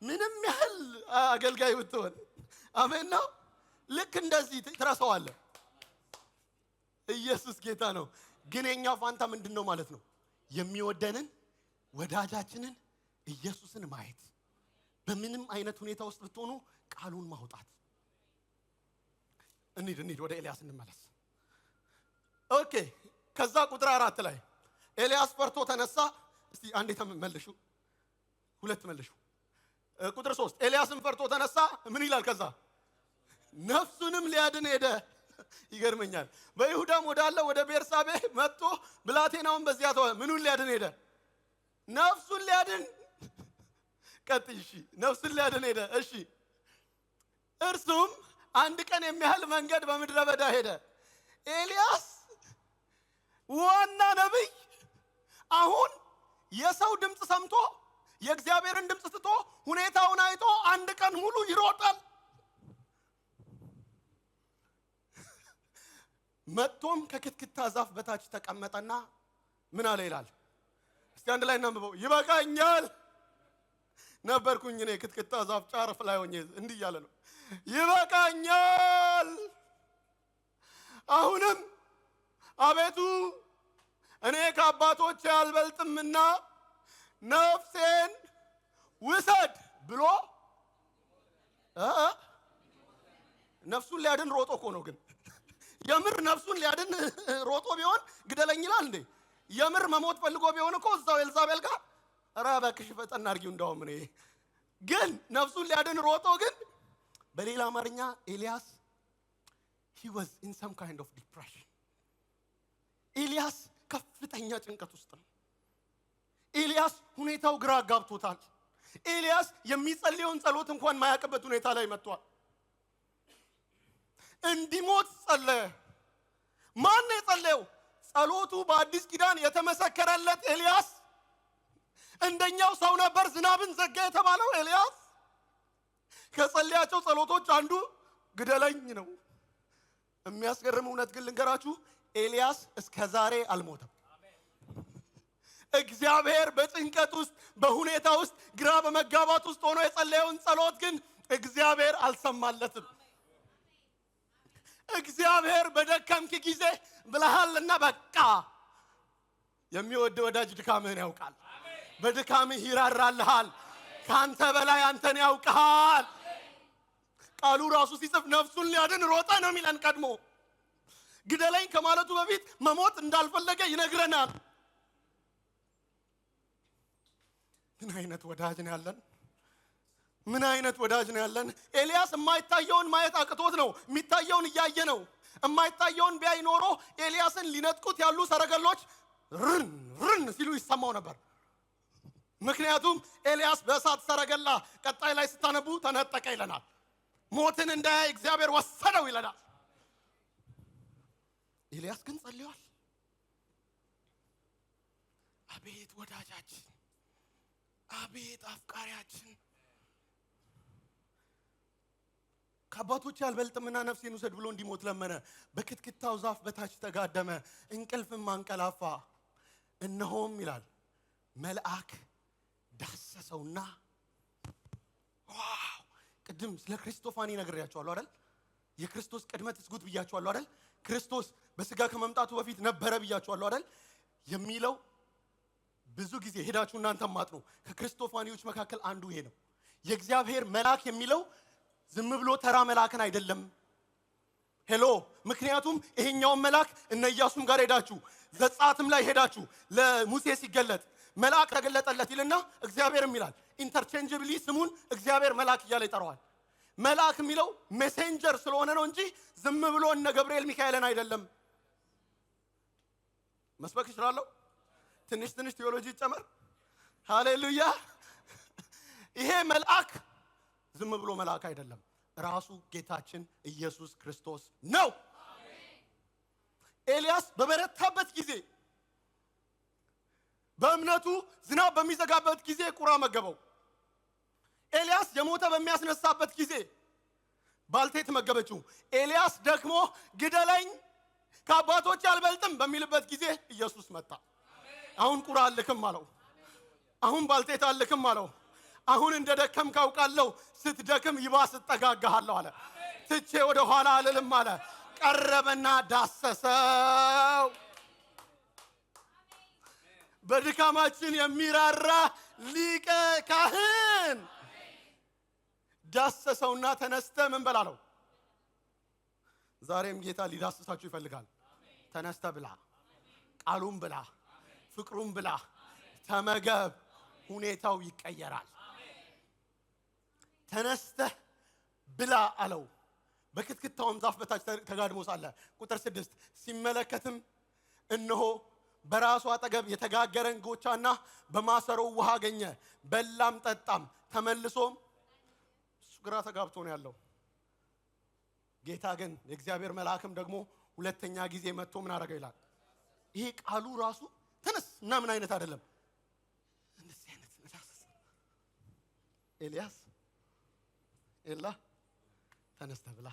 ምንም ያህል አገልጋይ ብትሆን፣ አሜን ነው። ልክ እንደዚህ ትረሳዋለህ። ኢየሱስ ጌታ ነው። ግን የኛ ፋንታ ምንድን ነው ማለት ነው? የሚወደንን ወዳጃችንን ኢየሱስን ማየት፣ በምንም አይነት ሁኔታ ውስጥ ብትሆኑ ቃሉን ማውጣት። እንሂድ እንሂድ፣ ወደ ኤልያስ እንመለስ። Okay፣ ከዛ ቁጥር 4 ላይ ኤልያስ ፈርቶ ተነሳ። እስቲ አንዴ መልሹ፣ ሁለት መልሹ። ቁጥር 3 ኤልያስም ፈርቶ ተነሳ። ምን ይላል ከዛ? ነፍሱንም ሊያድን ሄደ። ይገርመኛል። በይሁዳም ወዳለ ወደ ቤርሳቤ መጥቶ ብላቴናውን በዚያ ተወ። ምኑን ሊያድን ሄደ? ነፍሱን ሊያድን። ቀጥይ። እሺ፣ ነፍሱን ሊያድን ሄደ። እሺ፣ እርሱም አንድ ቀን የሚያህል መንገድ በምድረ በዳ ሄደ። ኤልያስ ዋና ነቢይ አሁን የሰው ድምፅ ሰምቶ የእግዚአብሔርን ድምፅ ትቶ ሁኔታውን አይቶ አንድ ቀን ሙሉ ይሮጣል። መጥቶም ከክትክታ ዛፍ በታች ተቀመጠና ምን አለ ይላል። እስቲ አንድ ላይ እናንብበው። ይበቃኛል ነበርኩኝ እኔ ክትክታ ዛፍ ጫፍ ላይ ሆኜ እንዲህ እያለ ነው። ይበቃኛል፣ አሁንም አቤቱ እኔ ከአባቶቼ አልበልጥምና ነፍሴን ውሰድ ብሎ ነፍሱን ሊያድን ሮጦ እኮ ነው። ግን የምር ነፍሱን ሊያድን ሮጦ ቢሆን ግደለኝ ይላል እንዴ? የምር መሞት ፈልጎ ቢሆን እኮ እዛው ኤልዛቤል ጋር ኧረ እባክሽ ፈጠን አድርጊው። እንዳውም እኔ ግን ነፍሱን ሊያድን ሮጦ ግን በሌላ አማርኛ ኤልያስ he was in some kind of depression። ኤልያስ ከፍተኛ ጭንቀት ውስጥ ነው። ኤልያስ ሁኔታው ግራ አጋብቶታል። ኤልያስ የሚጸልየውን ጸሎት እንኳን ማያውቅበት ሁኔታ ላይ መጥቷል። እንዲሞት ጸለየ። ማን ነው የጸለየው? ጸሎቱ በአዲስ ኪዳን የተመሰከረለት ኤልያስ እንደኛው ሰው ነበር። ዝናብን ዘጋ የተባለው ኤልያስ ከጸለያቸው ጸሎቶች አንዱ ግደለኝ ነው። የሚያስገርም እውነት ግን ልንገራችሁ፣ ኤልያስ እስከ ዛሬ አልሞተም። እግዚአብሔር በጭንቀት ውስጥ፣ በሁኔታ ውስጥ፣ ግራ በመጋባት ውስጥ ሆኖ የጸለየውን ጸሎት ግን እግዚአብሔር አልሰማለትም። እግዚአብሔር በደከምክ ጊዜ ብለሃልና በቃ የሚወድ ወዳጅ ድካምህን ያውቃል። በድካምህ ይራራልሃል። ከአንተ በላይ አንተን ያውቅሃል። ቃሉ ራሱ ሲጽፍ ነፍሱን ሊያድን ሮጠ ነው የሚለን። ቀድሞ ግደለኝ ከማለቱ በፊት መሞት እንዳልፈለገ ይነግረናል። ምን አይነት ወዳጅ ነው ያለን? ምን አይነት ወዳጅ ነው ያለን? ኤልያስ የማይታየውን ማየት አቅቶት ነው፣ የሚታየውን እያየ ነው። የማይታየውን ቢያይ ኖሮ ኤልያስን ሊነጥቁት ያሉ ሰረገሎች ርን ርን ሲሉ ይሰማው ነበር። ምክንያቱም ኤልያስ በእሳት ሰረገላ ቀጣይ ላይ ስታነቡ ተነጠቀ ይለናል። ሞትን እንዳያይ እግዚአብሔር ወሰደው ይለናል። ኤልያስ ግን ጸልዮአል። አቤት ወዳጃችን፣ አቤት አፍቃሪያችን። ከአባቶቼ አልበልጥምና ነፍሴን ውሰድ ብሎ እንዲሞት ለመነ። በክትክታው ዛፍ በታች ተጋደመ፣ እንቅልፍም አንቀላፋ። እነሆም ይላል መልአክ ዳሰሰውና፣ wow! ቅድም ስለ Christophany ነግሬያችኋለሁ አይደል? የክርስቶስ ቅድመ ትስጉት ብያችኋለሁ አይደል? ክርስቶስ በስጋ ከመምጣቱ በፊት ነበረ ብያችኋለሁ አይደል? የሚለው ብዙ ጊዜ ሄዳችሁ እናንተም ማጥኑ። ከ Christophany ዎች መካከል አንዱ ይሄ ነው። የእግዚአብሔር መልአክ የሚለው ዝም ብሎ ተራ መልአክን አይደለም። Hello፣ ምክንያቱም ይሄኛውን መልአክ እነ ኢያሱም ጋር ሄዳችሁ ዘጸአትም ላይ ሄዳችሁ ለሙሴ ሲገለጥ መልአክ ተገለጠለት ይልና እግዚአብሔርም ይላል። Interchangeably ስሙን እግዚአብሔር መልአክ እያለ ይጠራዋል። መልአክ የሚለው messenger ስለሆነ ነው እንጂ ዝም ብሎ እነ ገብርኤል ሚካኤልን አይደለም። መስበክ እችላለሁ። ትንሽ ትንሽ ቴዎሎጂ ይጨመር። ሃሌሉያ። ይሄ መልአክ ዝም ብሎ መልአክ አይደለም፣ ራሱ ጌታችን ኢየሱስ ክርስቶስ ነው። ኤልያስ በበረታበት ጊዜ በእምነቱ ዝናብ በሚዘጋበት ጊዜ ቁራ መገበው። ኤልያስ የሞተ በሚያስነሳበት ጊዜ ባልቴት መገበችው። ኤልያስ ደግሞ ግደለኝ ከአባቶች አልበልጥም በሚልበት ጊዜ ኢየሱስ መጣ። አሁን ቁራ አልክም አለው። አሁን ባልቴት አልክም አለው። አሁን እንደ ደከም ካውቃለሁ፣ ስትደክም ይባስ እጠጋጋሃለሁ አለ። ትቼ ወደ ኋላ አልልም አለ። ቀረበና ዳሰሰው። በድካማችን የሚራራ ሊቀ ካህን ዳሰሰውና ተነስተ ምን በላ አለው። ዛሬም ጌታ ሊዳስሳችሁ ይፈልጋል። ተነስተ ብላ፣ ቃሉን ብላ፣ ፍቅሩን ብላ፣ ተመገብ። ሁኔታው ይቀየራል። ተነስተህ ብላ አለው። በክትክታውም ዛፍ በታች ተጋድሞ ሳለ ቁጥር 6 ሲመለከትም እነሆ በራሱ አጠገብ የተጋገረ እንጎቻና በማሰሮው ውሃ አገኘ። በላም ጠጣም። ተመልሶም እሱ ግራ ተጋብቶ ነው ያለው። ጌታ ግን የእግዚአብሔር መልአክም ደግሞ ሁለተኛ ጊዜ መጥቶ ምን አደረገው ይላል። ይሄ ቃሉ ራሱ ተነስ እና ምን አይነት አይደለም፣ እንደዚህ አይነት መዳሰስ። ኤልያስ ኤላ ተነስተ ብላ።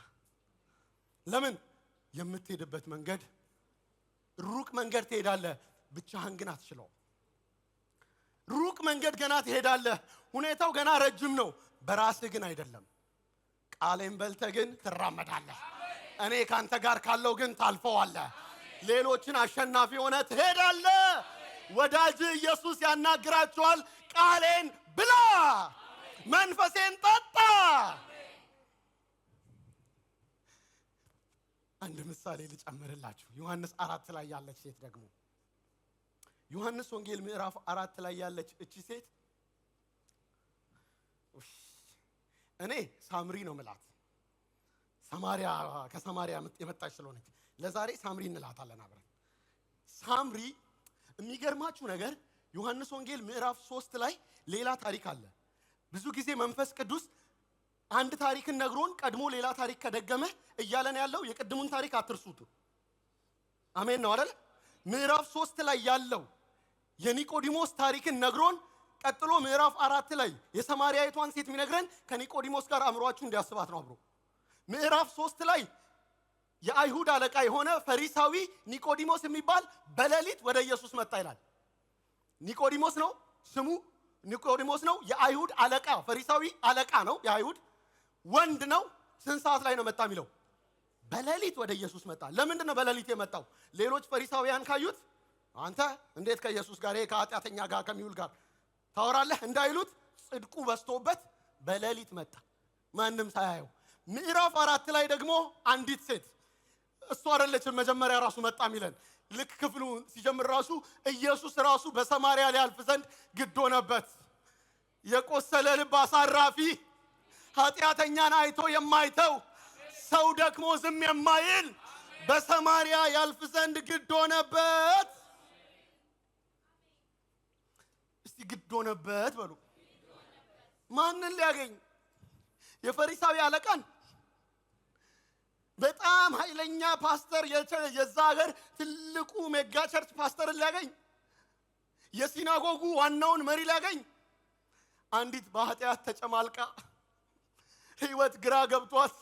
ለምን የምትሄድበት መንገድ ሩቅ መንገድ ትሄዳለህ፣ ብቻህን ግን አትችለውም። ሩቅ መንገድ ገና ትሄዳለህ፣ ሁኔታው ገና ረጅም ነው፣ በራስህ ግን አይደለም። ቃሌን በልተህ ግን ትራመዳለህ። እኔ ካንተ ጋር ካለው ግን ታልፈዋለህ። ሌሎችን አሸናፊ ሆነ ትሄዳለህ። ወዳጅ ኢየሱስ ያናግራቸዋል። ቃሌን ብላ፣ መንፈሴን ጠጣ። አንድ ምሳሌ ልጨምርላችሁ። ዮሐንስ 4 ላይ ያለች ሴት ደግሞ ዮሐንስ ወንጌል ምዕራፍ 4 ላይ ያለች እቺ ሴት እኔ ሳምሪ ነው ምላት። ሰማሪያ ከሰማሪያ የመጣች ስለሆነች ለዛሬ ሳምሪ እንላታለን አብረን። ሳምሪ የሚገርማችሁ ነገር ዮሐንስ ወንጌል ምዕራፍ 3 ላይ ሌላ ታሪክ አለ። ብዙ ጊዜ መንፈስ ቅዱስ አንድ ታሪክን ነግሮን ቀድሞ ሌላ ታሪክ ከደገመ እያለን ያለው የቅድሙን ታሪክ አትርሱት። አሜን ነው አይደል? ምዕራፍ 3 ላይ ያለው የኒቆዲሞስ ታሪክን ነግሮን ቀጥሎ ምዕራፍ 4 ላይ የሰማርያይቷን ሴት የሚነግረን ከኒቆዲሞስ ጋር አእምሯችሁ እንዲያስባት ነው አብሮ። ምዕራፍ 3 ላይ የአይሁድ አለቃ የሆነ ፈሪሳዊ ኒቆዲሞስ የሚባል በሌሊት ወደ ኢየሱስ መጣ ይላል። ኒቆዲሞስ ነው ስሙ፣ ኒቆዲሞስ ነው። የአይሁድ አለቃ ፈሪሳዊ አለቃ ነው፣ የአይሁድ ወንድ ነው። ስንት ሰዓት ላይ ነው መጣ የሚለው? በሌሊት ወደ ኢየሱስ መጣ። ለምንድን ነው በሌሊት የመጣው? ሌሎች ፈሪሳውያን ካዩት አንተ እንዴት ከኢየሱስ ጋር ይሄ ከኃጢአተኛ ጋር ከሚውል ጋር ታወራለህ እንዳይሉት ጽድቁ በዝቶበት በሌሊት መጣ፣ ማንም ሳያየው። ምዕራፍ 4 ላይ ደግሞ አንዲት ሴት እሷ አይደለችም መጀመሪያ ራሱ መጣ የሚለን። ልክ ክፍሉ ሲጀምር ራሱ ኢየሱስ ራሱ በሰማርያ ሊያልፍ ዘንድ ግድ ሆነበት። የቆሰለ ልብ አሳራፊ፣ ኃጢአተኛን አይቶ የማይተው፣ ሰው ደክሞ ዝም የማይል በሰማርያ ያልፍ ዘንድ ግድ ሆነበት። እስቲ ግድ ሆነበት በሉ። ማንን ሊያገኝ? የፈሪሳዊ አለቃን፣ በጣም ኃይለኛ ፓስተር፣ የዛ ሀገር ትልቁ mega church ፓስተርን ሊያገኝ፣ የ synagogue ኡ ዋናውን መሪ ሊያገኝ፣ አንዲት በኃጢአት ተጨማልቃ ህይወት ግራ ገብቷት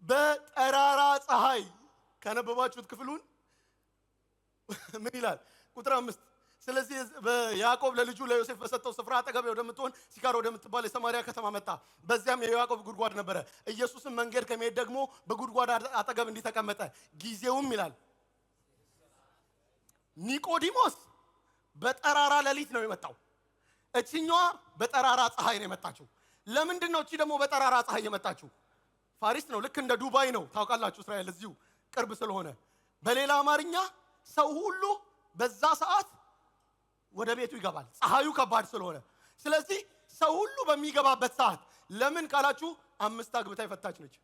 በጠራራ ፀሐይ ካነበባችሁት ክፍሉን ምን ይላል? ቁጥር 5 ስለዚህ ያዕቆብ ለልጁ ለዮሴፍ በሰጠው ስፍራ አጠገብ ወደምትሆን ሲካር ወደምትባል የሰማርያ ከተማ መጣ። በዚያም የያዕቆብ ጉድጓድ ነበረ። ኢየሱስም መንገድ ከመሄድ ደግሞ በጉድጓድ አጠገብ እንዲህ ተቀመጠ። ጊዜውም ይላል ኒቆዲሞስ በጠራራ ሌሊት ነው የመጣው። እቺኛዋ በጠራራ ፀሐይ ነው የመጣችው። ለምንድን ነው እቺ ደግሞ በጠራራ ፀሐይ የመጣችው? Far East ነው፣ ልክ እንደ ዱባይ ነው። ታውቃላችሁ እስራኤል እዚሁ ቅርብ ስለሆነ። በሌላ አማርኛ ሰው ሁሉ በዛ ሰዓት ወደ ቤቱ ይገባል፣ ፀሐዩ ከባድ ስለሆነ። ስለዚህ ሰው ሁሉ በሚገባበት ሰዓት ለምን ካላችሁ 5 አግብታ የፈታች ነች።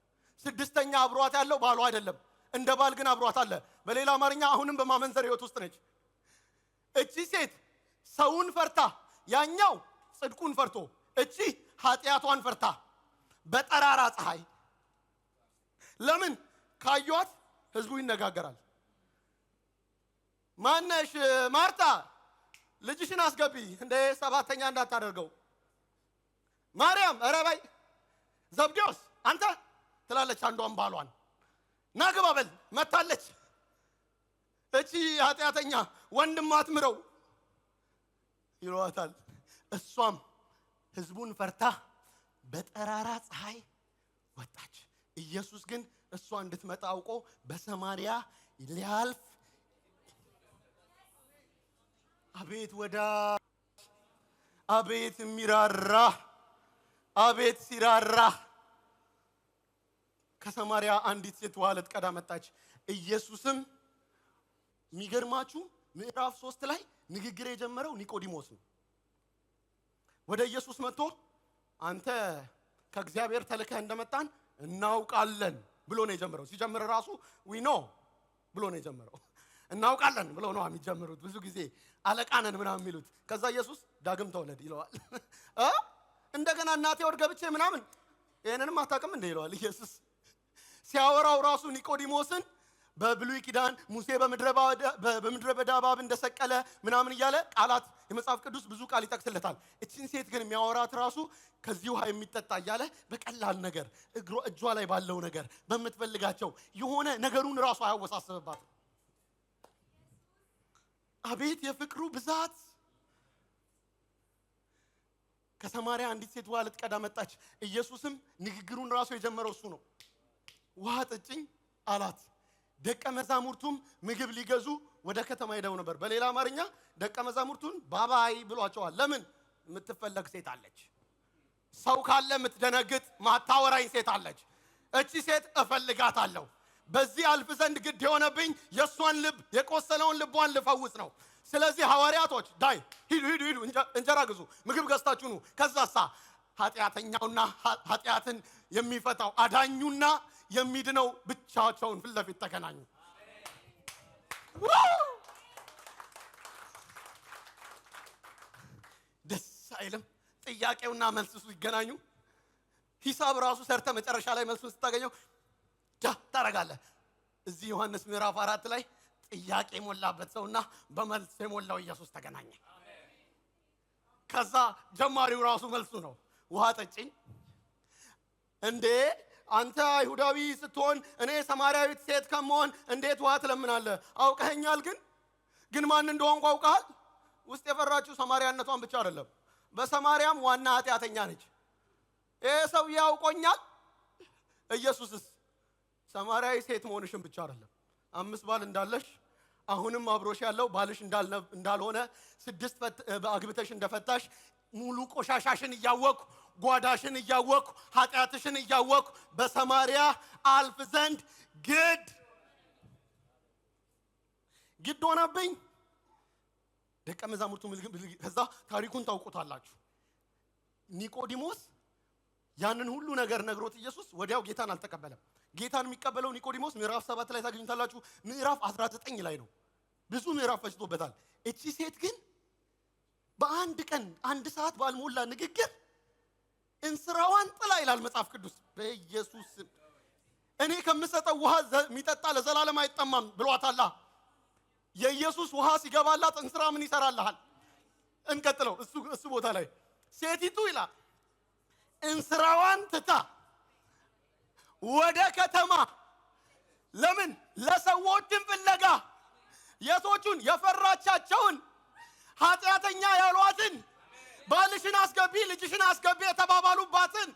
6ኛ አብሯት ያለው ባሏ አይደለም፣ እንደ ባል ግን አብሯት አለ። በሌላ አማርኛ አሁንም በማመንዘር ህይወት ውስጥ ነች። እቺ ሴት ሰውን ፈርታ፣ ያኛው ጽድቁን ፈርቶ፣ እቺ ኃጢአቷን ፈርታ በጠራራ ፀሐይ። ለምን ካዩት ህዝቡ ይነጋገራል። ማነሽ ማርታ ልጅሽን አስገቢ እንደ 7ኛ እንዳታደርገው። ማርያም ኧረ በይ፣ ዘብዴዎስ አንተ ትላለች አንዷን ባሏን፣ ና ግባ በል መታለች። እቺ ኃጢአተኛ ወንድም አትምረው ይሏታል። እሷም ህዝቡን ፈርታ በጠራራ ፀሐይ ወጣች። ኢየሱስ ግን እሷ እንድትመጣ አውቆ በሰማርያ ሊያልፍ አቤት ወዳጅ፣ አቤት የሚራራ፣ አቤት ሲራራ። ከሰማርያ አንዲት ሴት ውሃ ልትቀዳ መጣች። ኢየሱስም የሚገርማችሁ ምዕራፍ 3 ላይ ንግግር የጀመረው ኒቆዲሞስ ነው። ወደ ኢየሱስ መጥቶ አንተ ከእግዚአብሔር ተልከህ እንደመጣን እናውቃለን ብሎ ነው የጀመረው። ሲጀምር ራሱ we know ብሎ ነው የጀመረው። እናውቃለን ብሎ ነው የሚጀምሩት ብዙ ጊዜ አለቃ ነን ምናምን የሚሉት። ከዛ ኢየሱስ ዳግም ተወለድ ይለዋል። እንደገና እናቴ ሆድ ገብቼ ምናምን ይሄንንም አታውቅም እንደ ይለዋል ኢየሱስ። ሲያወራው ራሱ ኒቆዲሞስን በብሉይ ኪዳን ሙሴ በምድረ በዳ እባብ እንደሰቀለ ምናምን እያለ ቃላት የመጽሐፍ ቅዱስ ብዙ ቃል ይጠቅስለታል። እቺን ሴት ግን የሚያወራት ራሱ ከዚህ ውሃ የሚጠጣ እያለ በቀላል ነገር እጇ ላይ ባለው ነገር በምትፈልጋቸው የሆነ ነገሩን ራሱ አያወሳስብባትም። አቤት የፍቅሩ ብዛት! ከሰማርያ አንዲት ሴት ውሃ ልትቀዳ መጣች። ኢየሱስም ንግግሩን ራሱ የጀመረው እሱ ነው። ውሃ ጠጭኝ አላት። ደቀ መዛሙርቱም ምግብ ሊገዙ ወደ ከተማ ሄደው ነበር። በሌላ አማርኛ ደቀ መዛሙርቱን ባባይ ብሏቸዋል። ለምን? የምትፈለግ ሴት አለች። ሰው ካለ የምትደነግጥ ማታወራኝ ሴት አለች። እቺ ሴት እፈልጋታለሁ። በዚህ አልፍ ዘንድ ግድ የሆነብኝ የእሷን ልብ የቆሰለውን ልቧን ልፈውስ ነው። ስለዚህ ሐዋርያቶች ዳይ ሂዱ ሂዱ ሂዱ፣ እንጀራ ግዙ፣ ምግብ ገዝታችሁ ኑ። ከዛሳ ኃጢአተኛውና ኃጢአትን የሚፈታው አዳኙና የሚድነው ብቻቸውን ፊት ለፊት ተገናኙ። ደስ አይልም? ጥያቄውና መልሱ ሲገናኙ ሂሳብ ራሱ ሰርተ መጨረሻ ላይ መልሱን ስታገኘው ዳ ታረጋለህ። እዚህ ዮሐንስ ምዕራፍ 4 ላይ ጥያቄ የሞላበት ሰውና በመልስ የሞላው ኢየሱስ ተገናኘ። ከዛ ጀማሪው ራሱ መልሱ ነው። ውሃ ጠጭኝ። እንዴ አንተ አይሁዳዊ ስትሆን እኔ ሰማርያዊት ሴት ከመሆን እንዴት ውሃ ትለምናለህ? አውቀኸኛል፣ ግን ማን እንደሆንኩ አውቀሃል? ውስጥ የፈራችው ሰማርያነቷን ብቻ አይደለም፣ በሰማርያም ዋና ኃጢአተኛ ነች። ይሄ ሰውዬ አውቆኛል። ኢየሱስስ ሰማርያዊ ሴት መሆንሽን ብቻ አይደለም፣ 5 ባል እንዳለሽ አሁንም አብሮሽ ያለው ባልሽ እንዳልሆነ 6 አግብተሽ እንደፈታሽ ሙሉ ቆሻሻሽን እያወቅኩ ጓዳሽን እያወቅኩ ኃጢአትሽን እያወቅኩ በሰማርያ አልፍ ዘንድ ግድ ሆነብኝ። ደቀ መዛሙርቱ ከዛ ታሪኩን ታውቁታላችሁ። ኒቆዲሞስ ያንን ሁሉ ነገር ነግሮት ኢየሱስ ወዲያው ጌታን አልተቀበለም። ጌታን የሚቀበለው ኒቆዲሞስ ምዕራፍ 7 ላይ ታገኙታላችሁ። ምዕራፍ 19 ላይ ነው። ብዙ ምዕራፍ ፈጅቶበታል። እቺ ሴት ግን በአንድ ቀን አንድ ሰዓት ባልሞላ ንግግር እንስራዋን ጥላ ይላል መጽሐፍ ቅዱስ። በኢየሱስ ስም እኔ ከምሰጠው ውሃ የሚጠጣ ለዘላለም አይጠማም ብሏታል። የኢየሱስ ውሃ ሲገባላት እንስራ ምን ይሰራልሃል? እንቀጥለው እሱ ቦታ ላይ ሴቲቱ ይላል እንስራዋን ትታ ወደ ከተማ ለምን? ለሰዎችን ፍለጋ የቶቹን የፈራቻቸውን ኃጢአተኛ ያሏትን ባልሽን አስገቢ ልጅሽን አስገቢ የተባባሉባትን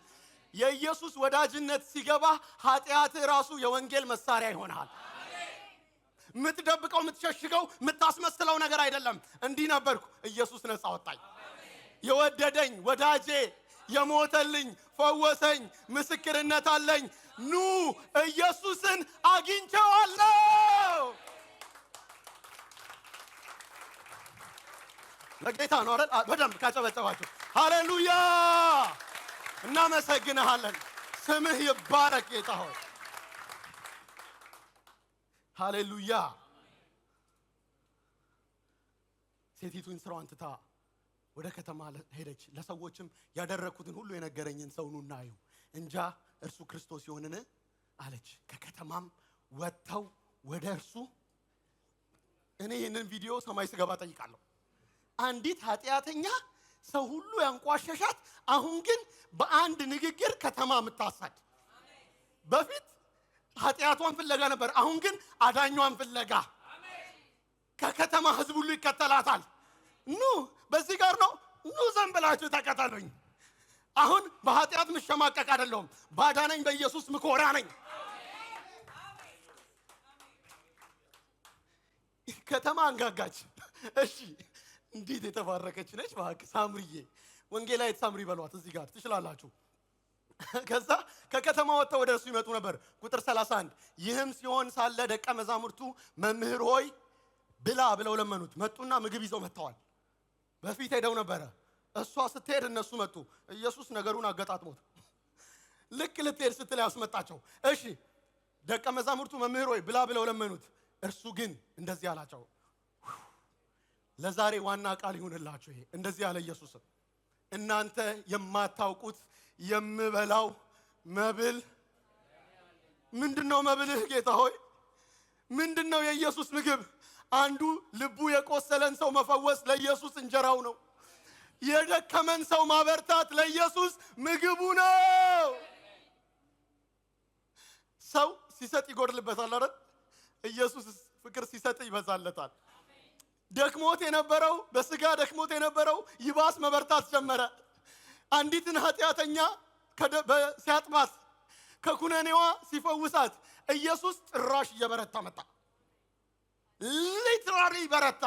የኢየሱስ ወዳጅነት ሲገባ ኃጢአት ራሱ የወንጌል መሳሪያ ይሆናል። ምትደብቀው ምትሸሽገው ምታስመስለው ነገር አይደለም። እንዲህ ነበርኩ፣ ኢየሱስ ነፃ አወጣኝ። የወደደኝ ወዳጄ የሞተልኝ ፈወሰኝ፣ ምስክርነት አለኝ። ኑ ኢየሱስን አግኝቼዋለሁ። ለጌታ ነው አይደል? በደንብ ካጨበጨባችሁ ሃሌሉያ! እናመሰግንሃለን። ስምህ ይባረክ ጌታ ሆይ። ሃሌሉያ! ሴቲቱን ስራዋን ትታ ወደ ከተማ ሄደች። ለሰዎችም ያደረኩትን ሁሉ የነገረኝን ሰው ኑና እዩ፣ እንጃ እርሱ ክርስቶስ ይሆንን አለች። ከከተማም ወጥተው ወደ እርሱ። እኔ ይህንን ቪዲዮ ሰማይ ስገባ ጠይቃለሁ። አንዲት ኃጢአተኛ ሰው ሁሉ ያንቋሸሻት፣ አሁን ግን በአንድ ንግግር ከተማ የምታሳድ። በፊት ኃጢአቷን ፍለጋ ነበር፣ አሁን ግን አዳኟን ፍለጋ ከከተማ ህዝብ ሁሉ ይከተላታል። ኑ በዚህ ጋር ነው፣ ኑ ዘንብላችሁ ተከተሉኝ። አሁን በኃጢአት ምሸማቀቅ አይደለሁም፣ ባዳነኝ በኢየሱስ ምኮራ ነኝ። ከተማ አንጋጋች። እሺ እንዴት የተባረከች ነች እባክህ ሳምሪዬ፣ ወንጌላዊት ሳምሪ በሏት እዚህ ጋር ትችላላችሁ። ከዛ ከከተማ ወጥተው ወደ እርሱ ይመጡ ነበር። ቁጥር 31 ይህም ሲሆን ሳለ ደቀ መዛሙርቱ መምህር ሆይ ብላ ብለው ለመኑት። መጡና ምግብ ይዘው መጥተዋል። በፊት ሄደው ነበረ። እሷ ስትሄድ እነሱ መጡ። ኢየሱስ ነገሩን አገጣጥሞት ልክ ልትሄድ ስትል ያስመጣቸው። እሺ ደቀ መዛሙርቱ መምህር ሆይ ብላ ብለው ለመኑት። እርሱ ግን እንደዚህ አላቸው። ለዛሬ ዋና ቃል ይሁንላችሁ ይሄ። እንደዚህ አለ ኢየሱስም፣ እናንተ የማታውቁት የምበላው መብል ምንድነው? መብልህ ጌታ ሆይ ምንድነው የኢየሱስ ምግብ? አንዱ ልቡ የቆሰለን ሰው መፈወስ ለኢየሱስ እንጀራው ነው። የደከመን ሰው ማበርታት ለኢየሱስ ምግቡ ነው። ሰው ሲሰጥ ይጎድልበታል አይደል? ኢየሱስ ፍቅር ሲሰጥ ይበዛለታል። ደክሞት የነበረው በስጋ ደክሞት የነበረው ይባስ መበርታት ጀመረ። አንዲትን ኃጢአተኛ ሲያጥባት ከኩነኔዋ ሲፈውሳት ኢየሱስ ጭራሽ እየበረታ መጣ። Literally በረታ።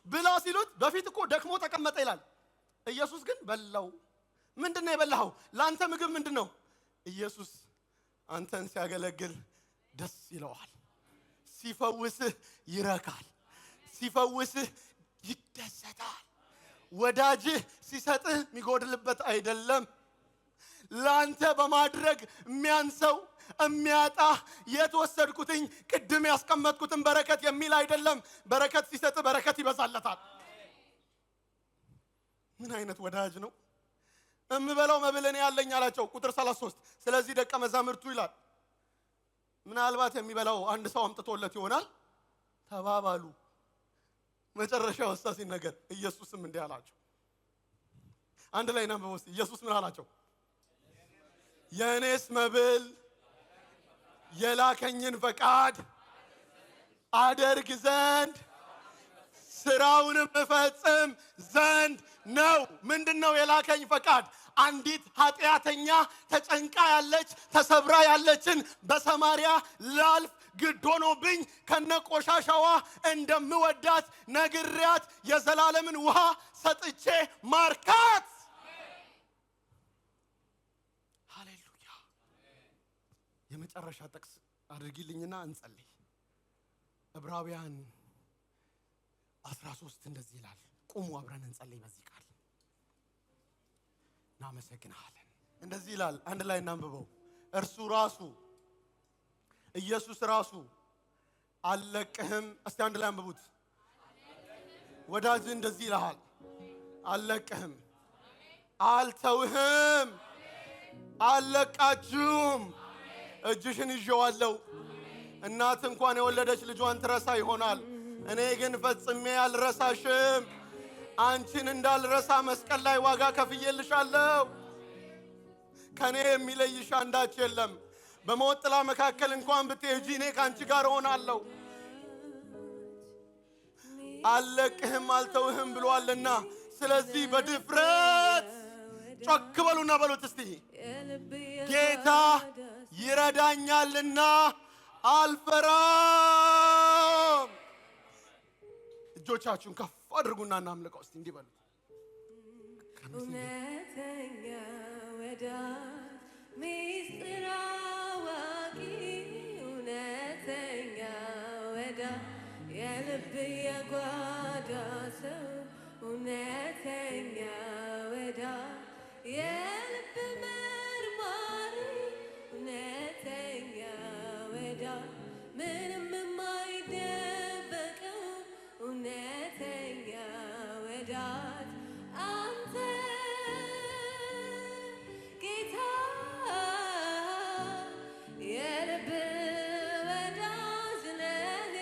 ብላ ሲሉት በፊት እኮ ደክሞ ተቀመጠ ይላል። ኢየሱስ ግን በላው። ምንድነው የበላኸው? ላንተ ምግብ ምንድነው? ኢየሱስ አንተን ሲያገለግል ደስ ይለዋል። ሲፈውስህ ይረካል። ሲፈውስህ ይደሰታል። ወዳጅህ ሲሰጥህ የሚጎድልበት አይደለም። ላንተ በማድረግ የሚያንሰው የሚያጣ የተወሰድኩትኝ ቅድም ያስቀመጥኩትን በረከት የሚል አይደለም። በረከት ሲሰጥ በረከት ይበዛለታል። ምን አይነት ወዳጅ ነው? እምበላው መብል እኔ ያለኝ አላቸው። ቁጥር 33 ስለዚህ ደቀ መዛሙርቱ ይላል ምናልባት የሚበላው አንድ ሰው አምጥቶለት ይሆናል ተባባሉ። መጨረሻው እሳ ሲነገር ኢየሱስም እንዲህ አላቸው። አንድ ላይ እናንብበው እስቲ። ኢየሱስ ምን አላቸው? የእኔስ መብል የላከኝን ፈቃድ አደርግ ዘንድ ስራውንም እፈጽም ዘንድ ነው። ምንድነው የላከኝ ፈቃድ? አንዲት ኃጢአተኛ ተጨንቃ ያለች ተሰብራ ያለችን በሰማርያ ላልፍ ግድ ሆኖብኝ ከነቆሻሻዋ እንደምወዳት ነግሬያት የዘላለምን ውሃ ሰጥቼ ማርካት። ሃሌሉያ። የመጨረሻ ጥቅስ አድርጊልኝና እንጸልይ። ዕብራውያን 13 እንደዚህ ይላል። ቁሙ አብረን እንጸልይ በዚህ ቃል። እናመሰግናለን። እንደዚህ ይላል፣ አንድ ላይ እናንብበው። እርሱ ራሱ ኢየሱስ ራሱ አልለቅህም። እስቲ አንድ ላይ አንብቡት። ወዳጅ እንደዚህ ይልሃል፣ አልለቅህም፣ አልተውህም፣ አልለቃችሁም፣ እጅሽን ይዤዋለሁ። እናት እንኳን የወለደች ልጇን ትረሳ ይሆናል፣ እኔ ግን ፈጽሜ አልረሳሽም። አንቺን እንዳልረሳ መስቀል ላይ ዋጋ ከፍዬልሻለሁ። ከኔ የሚለይሽ አንዳች የለም። በሞት ጥላ መካከል እንኳን ብትሄጂ እኔ ካንቺ ጋር እሆናለሁ። አልለቅህም አልተውህም ብሏልና፣ ስለዚህ በድፍረት ጮክ በሉና በሉት እስቲ፣ ጌታ ይረዳኛልና አልፈራም። እጆቻችሁን ከፍ አድርጉና እናምልከው እስቲ፣ እንዲህ በሉት። እውነተኛ ወዳጅ ሚስጥር አዋቂ፣ እውነተኛ ወዳጅ የልብ የጓዳ ሰው፣ እውነተኛ ወዳጅ የልብ መርማሪ፣ እውነተኛ ወዳጅ ምንም የማይደበቀው፣ እውነተኛ ወዳጅ አንተ ጌታ የልብ ወዳጅ ነህ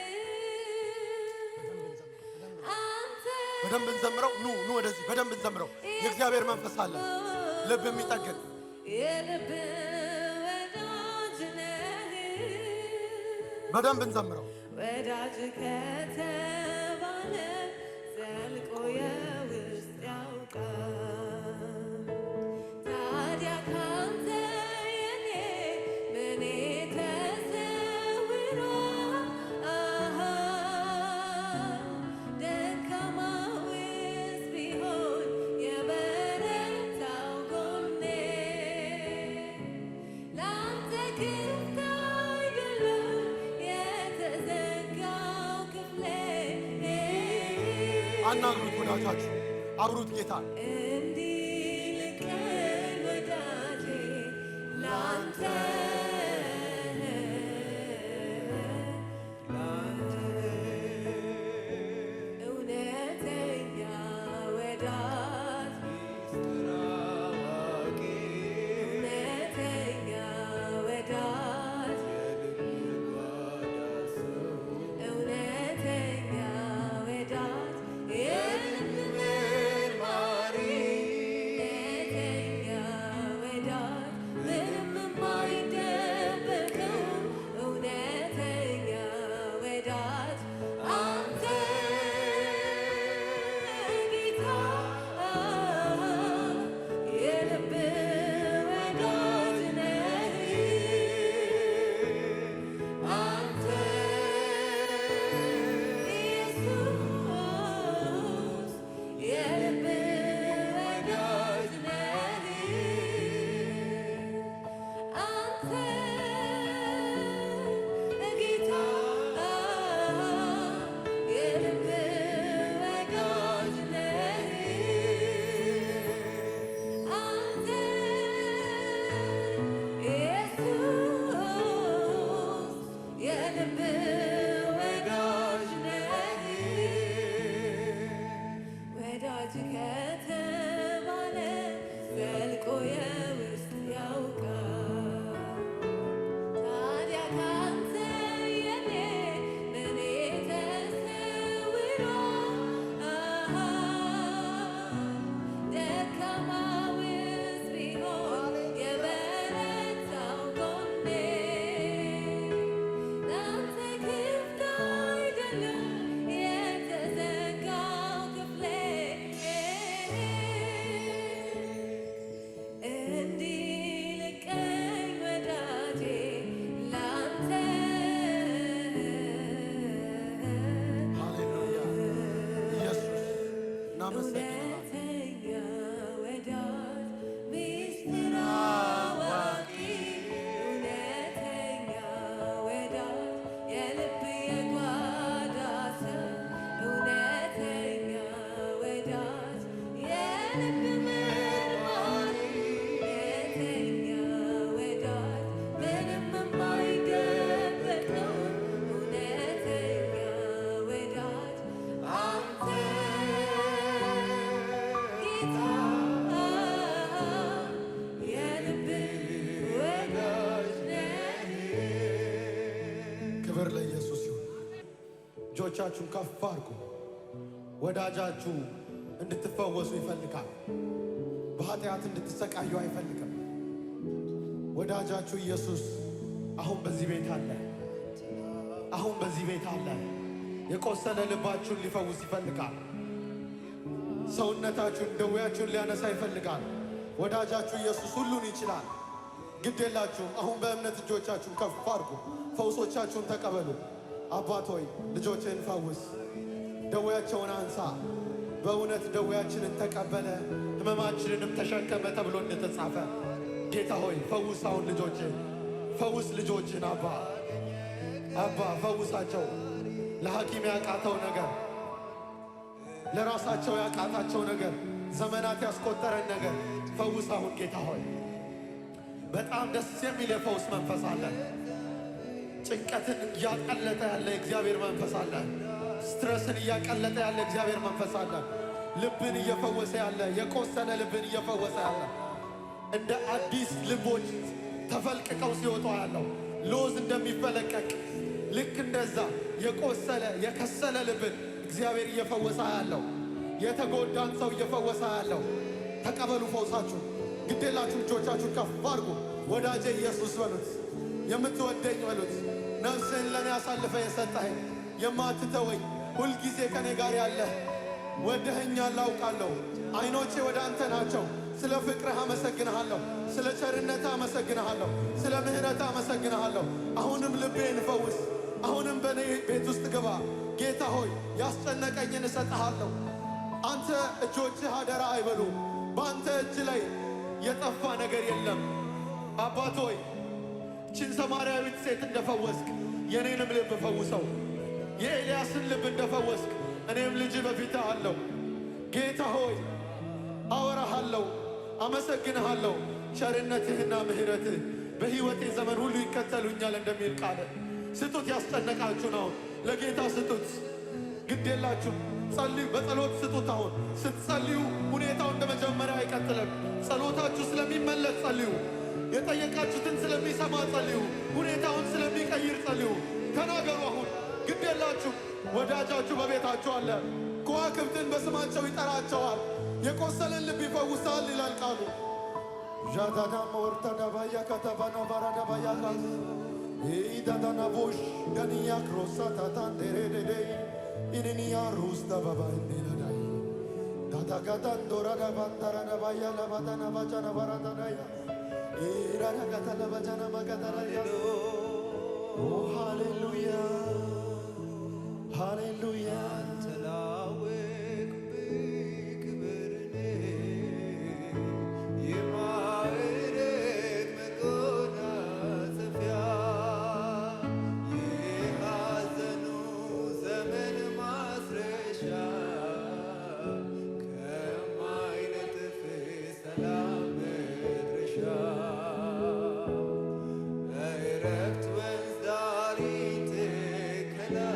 አንተ። በደንብ እንዘምረው። ኑ ኑ ወደዚህ በደንብ እንዘምረው። የእግዚአብሔር መንፈስ አለ፣ ልብ የሚጠግን። የልብ ወዳጅ ነህ። በደንብ እንዘምረው። ወዳጅ ከተባለ ዘልቆ የውስጥ ያውቃል። ታዲያ ካንተ የኔ ምኔ ተሰውሯል? ደካማውስ ቢሆን የበረታው ጎኔ ላንተ ክፍት አይደለም የተዘጋው ክፍሌ። አናግሩት ወዳጃችሁ፣ አብሩት ጌታ። እንዲህ ልቀኝ ወዳጄ ላንተ፣ እውነተኛ ወዳጅ፣ እውነተኛ ወዳጅ። እጆቻችሁን ከፍ አድርጉ። ወዳጃችሁ እንድትፈወሱ ይፈልጋል። በኃጢአት እንድትሰቃዩ አይፈልግም። ወዳጃችሁ ኢየሱስ አሁን በዚህ ቤት አለ። አሁን በዚህ ቤት አለ። የቆሰለ ልባችሁን ሊፈውስ ይፈልጋል። ሰውነታችሁን፣ ደዌያችሁን ሊያነሳ ይፈልጋል። ወዳጃችሁ ኢየሱስ ሁሉን ይችላል። ግድ የላችሁም። አሁን በእምነት እጆቻችሁን ከፍ አድርጉ። ፈውሶቻችሁን ተቀበሉ። አባት ሆይ፣ ልጆችህን ፈውስ፣ ደዌያቸውን አንሳ። በእውነት ደዌያችንን ተቀበለ፣ ሕመማችንንም ተሸከመ ተብሎ እንደተጻፈ፣ ጌታ ሆይ፣ ፈውስ አሁን ልጆችህን፣ ፈውስ ልጆችህን። አባ፣ አባ፣ ፈውሳቸው። ለሐኪም ያቃተው ነገር፣ ለራሳቸው ያቃታቸው ነገር፣ ዘመናት ያስቆጠረን ነገር ፈውስ አሁን ጌታ ሆይ። በጣም ደስ የሚል የፈውስ መንፈስ አለ። ጭንቀትን እያቀለጠ ያለ የእግዚአብሔር መንፈስ አለ። Stress ን እያቀለጠ ያለ እግዚአብሔር መንፈስ አለ። ልብን እየፈወሰ ያለ፣ የቆሰለ ልብን እየፈወሰ ያለ፣ እንደ አዲስ ልቦች ተፈልቅቀው ሲወጡ ያለው፣ ሎዝ እንደሚፈለቀቅ ልክ እንደዛ የቆሰለ የከሰለ ልብን እግዚአብሔር እየፈወሰ ያለው፣ የተጎዳን ሰው እየፈወሰ ያለው። ተቀበሉ ፈውሳችሁ። ግዴላችሁ፣ እጆቻችሁን ከፍ አድርጉ። ወዳጄ ኢየሱስ በሉት፣ የምትወደኝ በሉት፣ ነፍስህን ለእኔ አሳልፈህ የሰጠኸኝ፣ የማትተወኝ፣ ሁልጊዜ ከኔ ጋር ያለህ፣ ወደኸኛል አውቃለሁ። ዓይኖቼ ወደ አንተ ናቸው። ስለ ፍቅርህ አመሰግንሃለሁ። ስለ ቸርነትህ አመሰግንሃለሁ። ስለ ምሕረትህ አመሰግንሃለሁ። አሁንም ልቤን ፈውስ። አሁንም በእኔ ቤት ውስጥ ግባ። ጌታ ሆይ፣ ያስጨነቀኝን እሰጥሃለሁ። አንተ እጆችህ አደራ አይበሉ። በአንተ እጅ ላይ የጠፋ ነገር የለም። አባት ሆይ፣ ይህችን ሰማርያዊት ሴት እንደፈወስክ የኔንም ልብ ፈውሰው። የኤልያስን ልብ እንደፈወስክ እኔም ልጅህ በፊትህ አለሁ። ጌታ ሆይ፣ አወራሃለሁ፣ አመሰግንሃለሁ። ቸርነትህና ምሕረትህ በሕይወቴ ዘመን ሁሉ ይከተሉኛል እንደሚል ቃል። ስጡት። ያስጨነቃችሁን አሁን ለጌታ ስጡት። ግድ የላችሁም። ጸልዩ፣ በጸሎት ስጡት። አሁን ስትጸልዩ ሁኔታው እንደ መጀመሪያ አይቀጥልም። ጸሎታችሁ ስለሚመለስ ጸልዩ። የጠየቃችሁትን ስለሚሰማ ጸልዩ። ሁኔታውን ስለሚቀይር ጸልዩ። ተናገሩ። አሁን ግድ የላችሁ። ወዳጃችሁ በቤታችሁ አለ። ከዋክብትን በስማቸው ይጠራቸዋል። የቆሰለን ልብ ይፈውሳል ይላል ቃሉ። ዣዳዳ ወርታዳ ባያ ካታባና ባራዳ ባያ ካስ ኢዳዳና ቦሽ ዳኒያ ክሮሳ ታታን ደሬደዴ ኢንኒያ ሩስታ ባባ ኢንላዳይ ዳታጋታን ዶራዳ ባንዳራዳ ባያ ለባታና ባቻና ባራዳዳያ ኢራዳ ካታላ ባቻና ማካታራያ። ኦ ሃሌሉያ፣ ሃሌሉያ። ተላወቅ ክብርን የማዕረግ መጎናጸፊያ፣ የሐዘኑ ዘመን ማስረሻ፣ ከማይነጥፍ ሰላም መድረሻ፣ በዕረፍት ወንዝ ዳር ይተከላል፣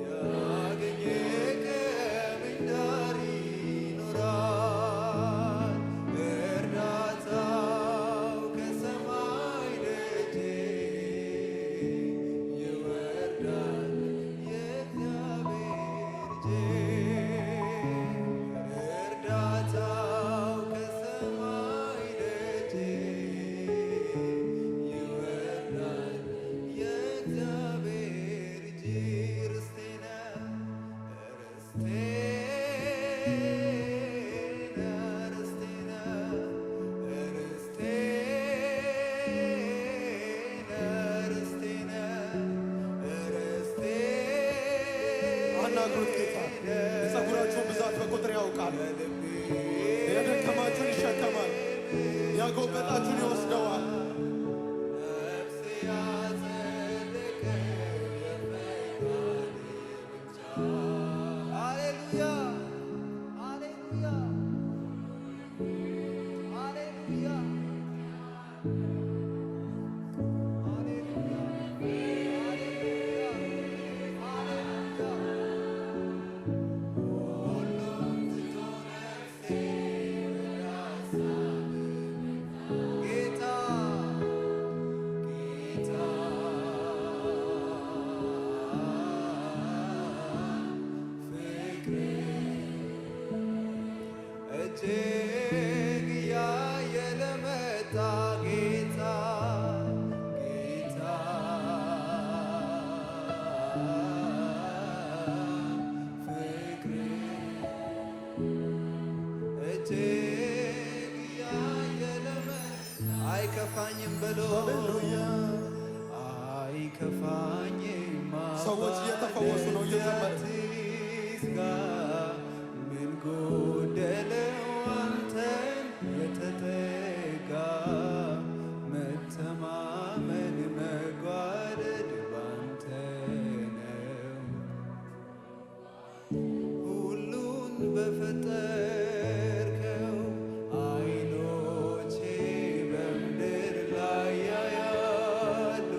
ያገኘ ከምንጭ ዳር ይኖራል። እርዳታው ከሰማይ ደጅ ይወርዳል የእግዚአብሔር እጅ። እርዳታው ከሰማይ ደጅ ይወርዳል የእግዚአብሔር እጅ። ርስቴ ነህ፣ ርስቴ ነህ፣ ርስቴ ነህ፣ ርስቴ ነህ፣ ርስቴ ነህ፣ ርስቴ። አናግሩት ጌታ። የፀጉራችሁን ብዛት በቁጥር ያውቃል። የደከማችሁን ይሸከማል፣ ያጎበጣችሁን ይወስደዋል። ነፍሴ ያጸደቀው የፈቃድ ብቻ። ሃሌሉያ፣ ሃሌሉያ፣ ሃሌሉያ፣ ሃሌሉያ፣ ሃሌሉያ፣ ሃሌሉያ። ሁሉም ትቶ ነፍሴ ወደ ሐሳብህ ጌታ። እጅግ ያየለ መጣ ጌታ ጌታ ፍቅር እጅግ ያየለ መጣ አይከፋኝም ብሎ ሃሌሉያ። አይከፋኝም ሰዎች እየተፈወሱ ነው እየዘመርን። አትስጋ፣ ምን ጎደለው አንተን የተጠጋ መተማመን መጓደድ ባንተ ነው። ሁሉን በፈጠርከው ዓይኖቼ በምድር ላይ ያያሉ፣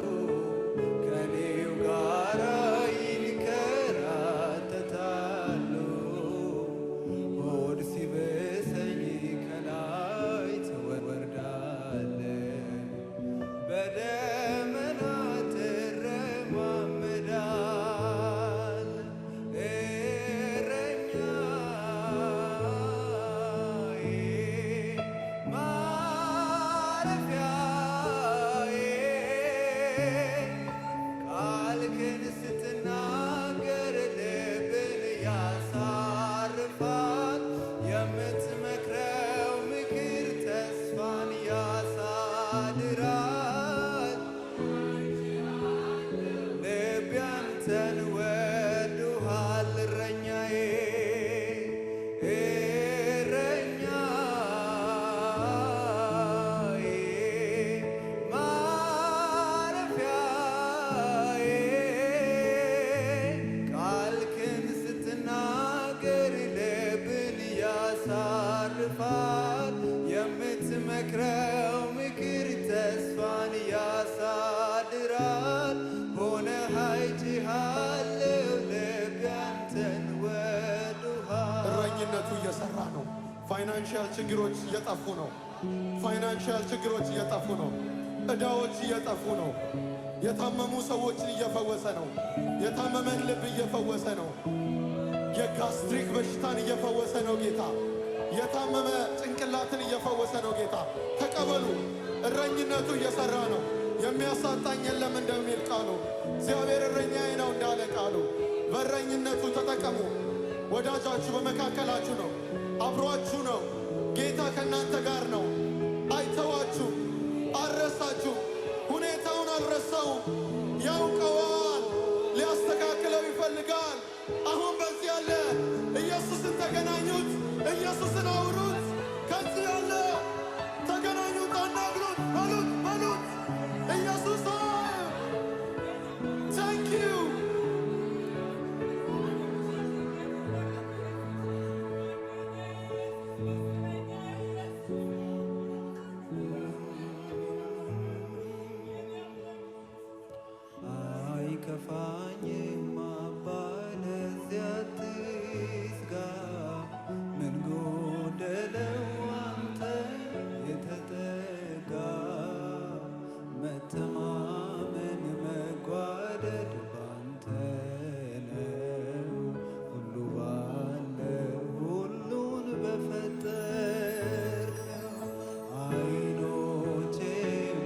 ከኔው ጋራ ይንከራተታሉ። ሆድ ሲብሰኝ ከላይ ትወርዳለህ፣ በደመና ትረማመዳለህ። እረኛዬ ማረፊያዬ ቃልህን ስትናገር ልብን ያሳርፋል። የምትመክረው ምክር ተስፋን ያሳድራል። ልቤ አንተን ወዶሃል እረኛዬ እረኛዬ ማረፊያዬ ቃልህን ስትናገር ልብን ያሳርፋል። የምትመክረው ምክር ተስፋን ያሳድራል። ሆነህ አይቼሃለሁ ልቤ አንተን ወዶሃል። እረኝነቱ እየሰራ ነው። Financial ችግሮች እየጠፉ ነው። Financial ችግሮች እየጠፉ ነው። ዕዳዎች እየጠፉ ነው። የታመሙ ሰዎችን እየፈወሰ ነው። የታመመን ልብ እየፈወሰ ነው። የ gastric በሽታን እየፈወሰ ነው ጌታ። የታመመ ጭንቅላትን እየፈወሰ ነው ጌታ። ተቀበሉ። እረኝነቱ እየሰራ ነው። የሚያሳጣኝ የለም እንደሚል ቃሉ፣ እግዚአብሔር እረኛዬ ነው እንዳለ ቃሉ፣ በእረኝነቱ ተጠቀሙ። ወዳጃችሁ በመካከላችሁ ነው፣ አብሯችሁ ነው። ጌታ ከእናንተ ጋር ነው። አይተዋችሁም፣ አልረሳችሁም። ሁኔታውን አልረሳውም፣ ያውቀዋል፣ ሊያስተካክለው ይፈልጋል። አሁን በዚህ ያለ ኢየሱስን ተገናኙት፣ ኢየሱስን አውሩት። ከዚህ ያለ ተገናኙት፣ አናግሩት፣ በሉት በሉት ኢየሱስ thank you. አይከፋኝም አባ ለዚያ አትስጋ፣ ምን ጎደለው አንተን የተጠጋ መተማመን መጓደድ ባንተ ነው። ሁሉ ባለው ሁሉን በፈጠርከው ዓይኖቼ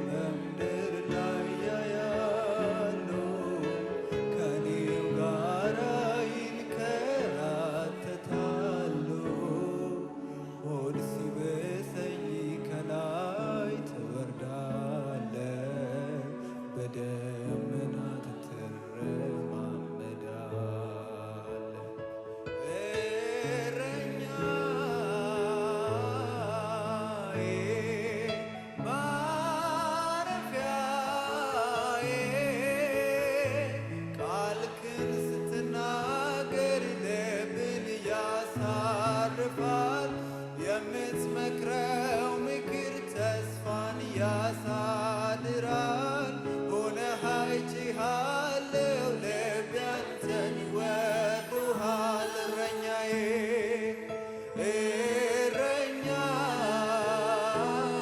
በምድር ላይ ያያሉ፣ ከኔው ጋራ ይንከራተታሉ። ሆድ ሲብሰኝ ከላይ ትወርዳለህ፣ በደመናት ትረማመዳለህ። እረኛዬ ማረፊያዬ ቃልህን ስትናገር ልብን ያሳርፋል። የምትመክረው ምክር ተስፋን ያሳድራል። ሆነህ አይቼሃለሁ ልቤ አንተን ይወድሃል እረኛዬ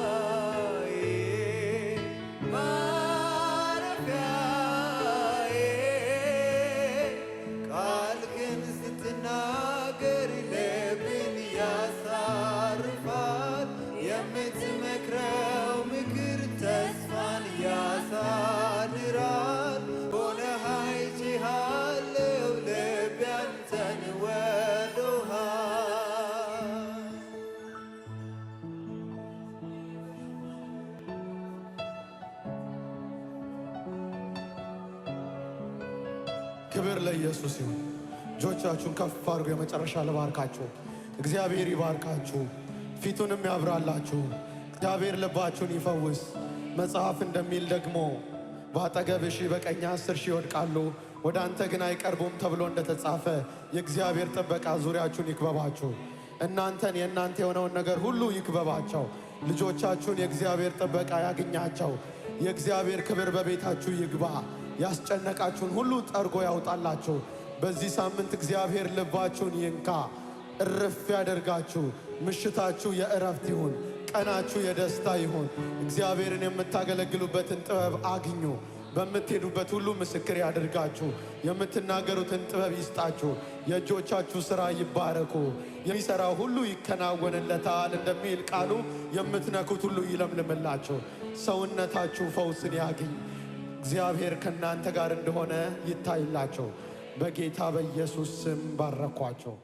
እረኛዬ ማረፊያዬ ቃልህን ስትናገር ልብን ያሳርፋል። ክብር ለኢየሱስ ይሁን። እጆቻችሁን ከፍ አድርጉ። የመጨረሻ ልባርካችሁ። እግዚአብሔር ይባርካችሁ፣ ፊቱንም ያብራላችሁ። እግዚአብሔር ልባችሁን ይፈውስ። መጽሐፍ እንደሚል ደግሞ በአጠገብህ ሺህ በቀኝ 10,000 ይወድቃሉ፣ ወደ አንተ ግን አይቀርቡም ተብሎ እንደተጻፈ የእግዚአብሔር ጥበቃ ዙሪያችሁን ይክበባችሁ። እናንተን የእናንተ የሆነውን ነገር ሁሉ ይክበባቸው። ልጆቻችሁን የእግዚአብሔር ጥበቃ ያግኛቸው። የእግዚአብሔር ክብር በቤታችሁ ይግባ። ያስጨነቃችሁን ሁሉ ጠርጎ ያውጣላችሁ። በዚህ ሳምንት እግዚአብሔር ልባችሁን ይንካ፣ እርፍ ያደርጋችሁ። ምሽታችሁ የእረፍት ይሁን፣ ቀናችሁ የደስታ ይሁን። እግዚአብሔርን የምታገለግሉበትን ጥበብ አግኙ። በምትሄዱበት ሁሉ ምስክር ያድርጋችሁ። የምትናገሩትን ጥበብ ይስጣችሁ። የእጆቻችሁ ሥራ ይባረኩ። የሚሠራው ሁሉ ይከናወንለታል እንደሚል ቃሉ የምትነኩት ሁሉ ይለምልምላችሁ። ሰውነታችሁ ፈውስን ያግኝ። እግዚአብሔር ከእናንተ ጋር እንደሆነ ይታይላቸው። በጌታ በኢየሱስ ስም ባረኳቸው።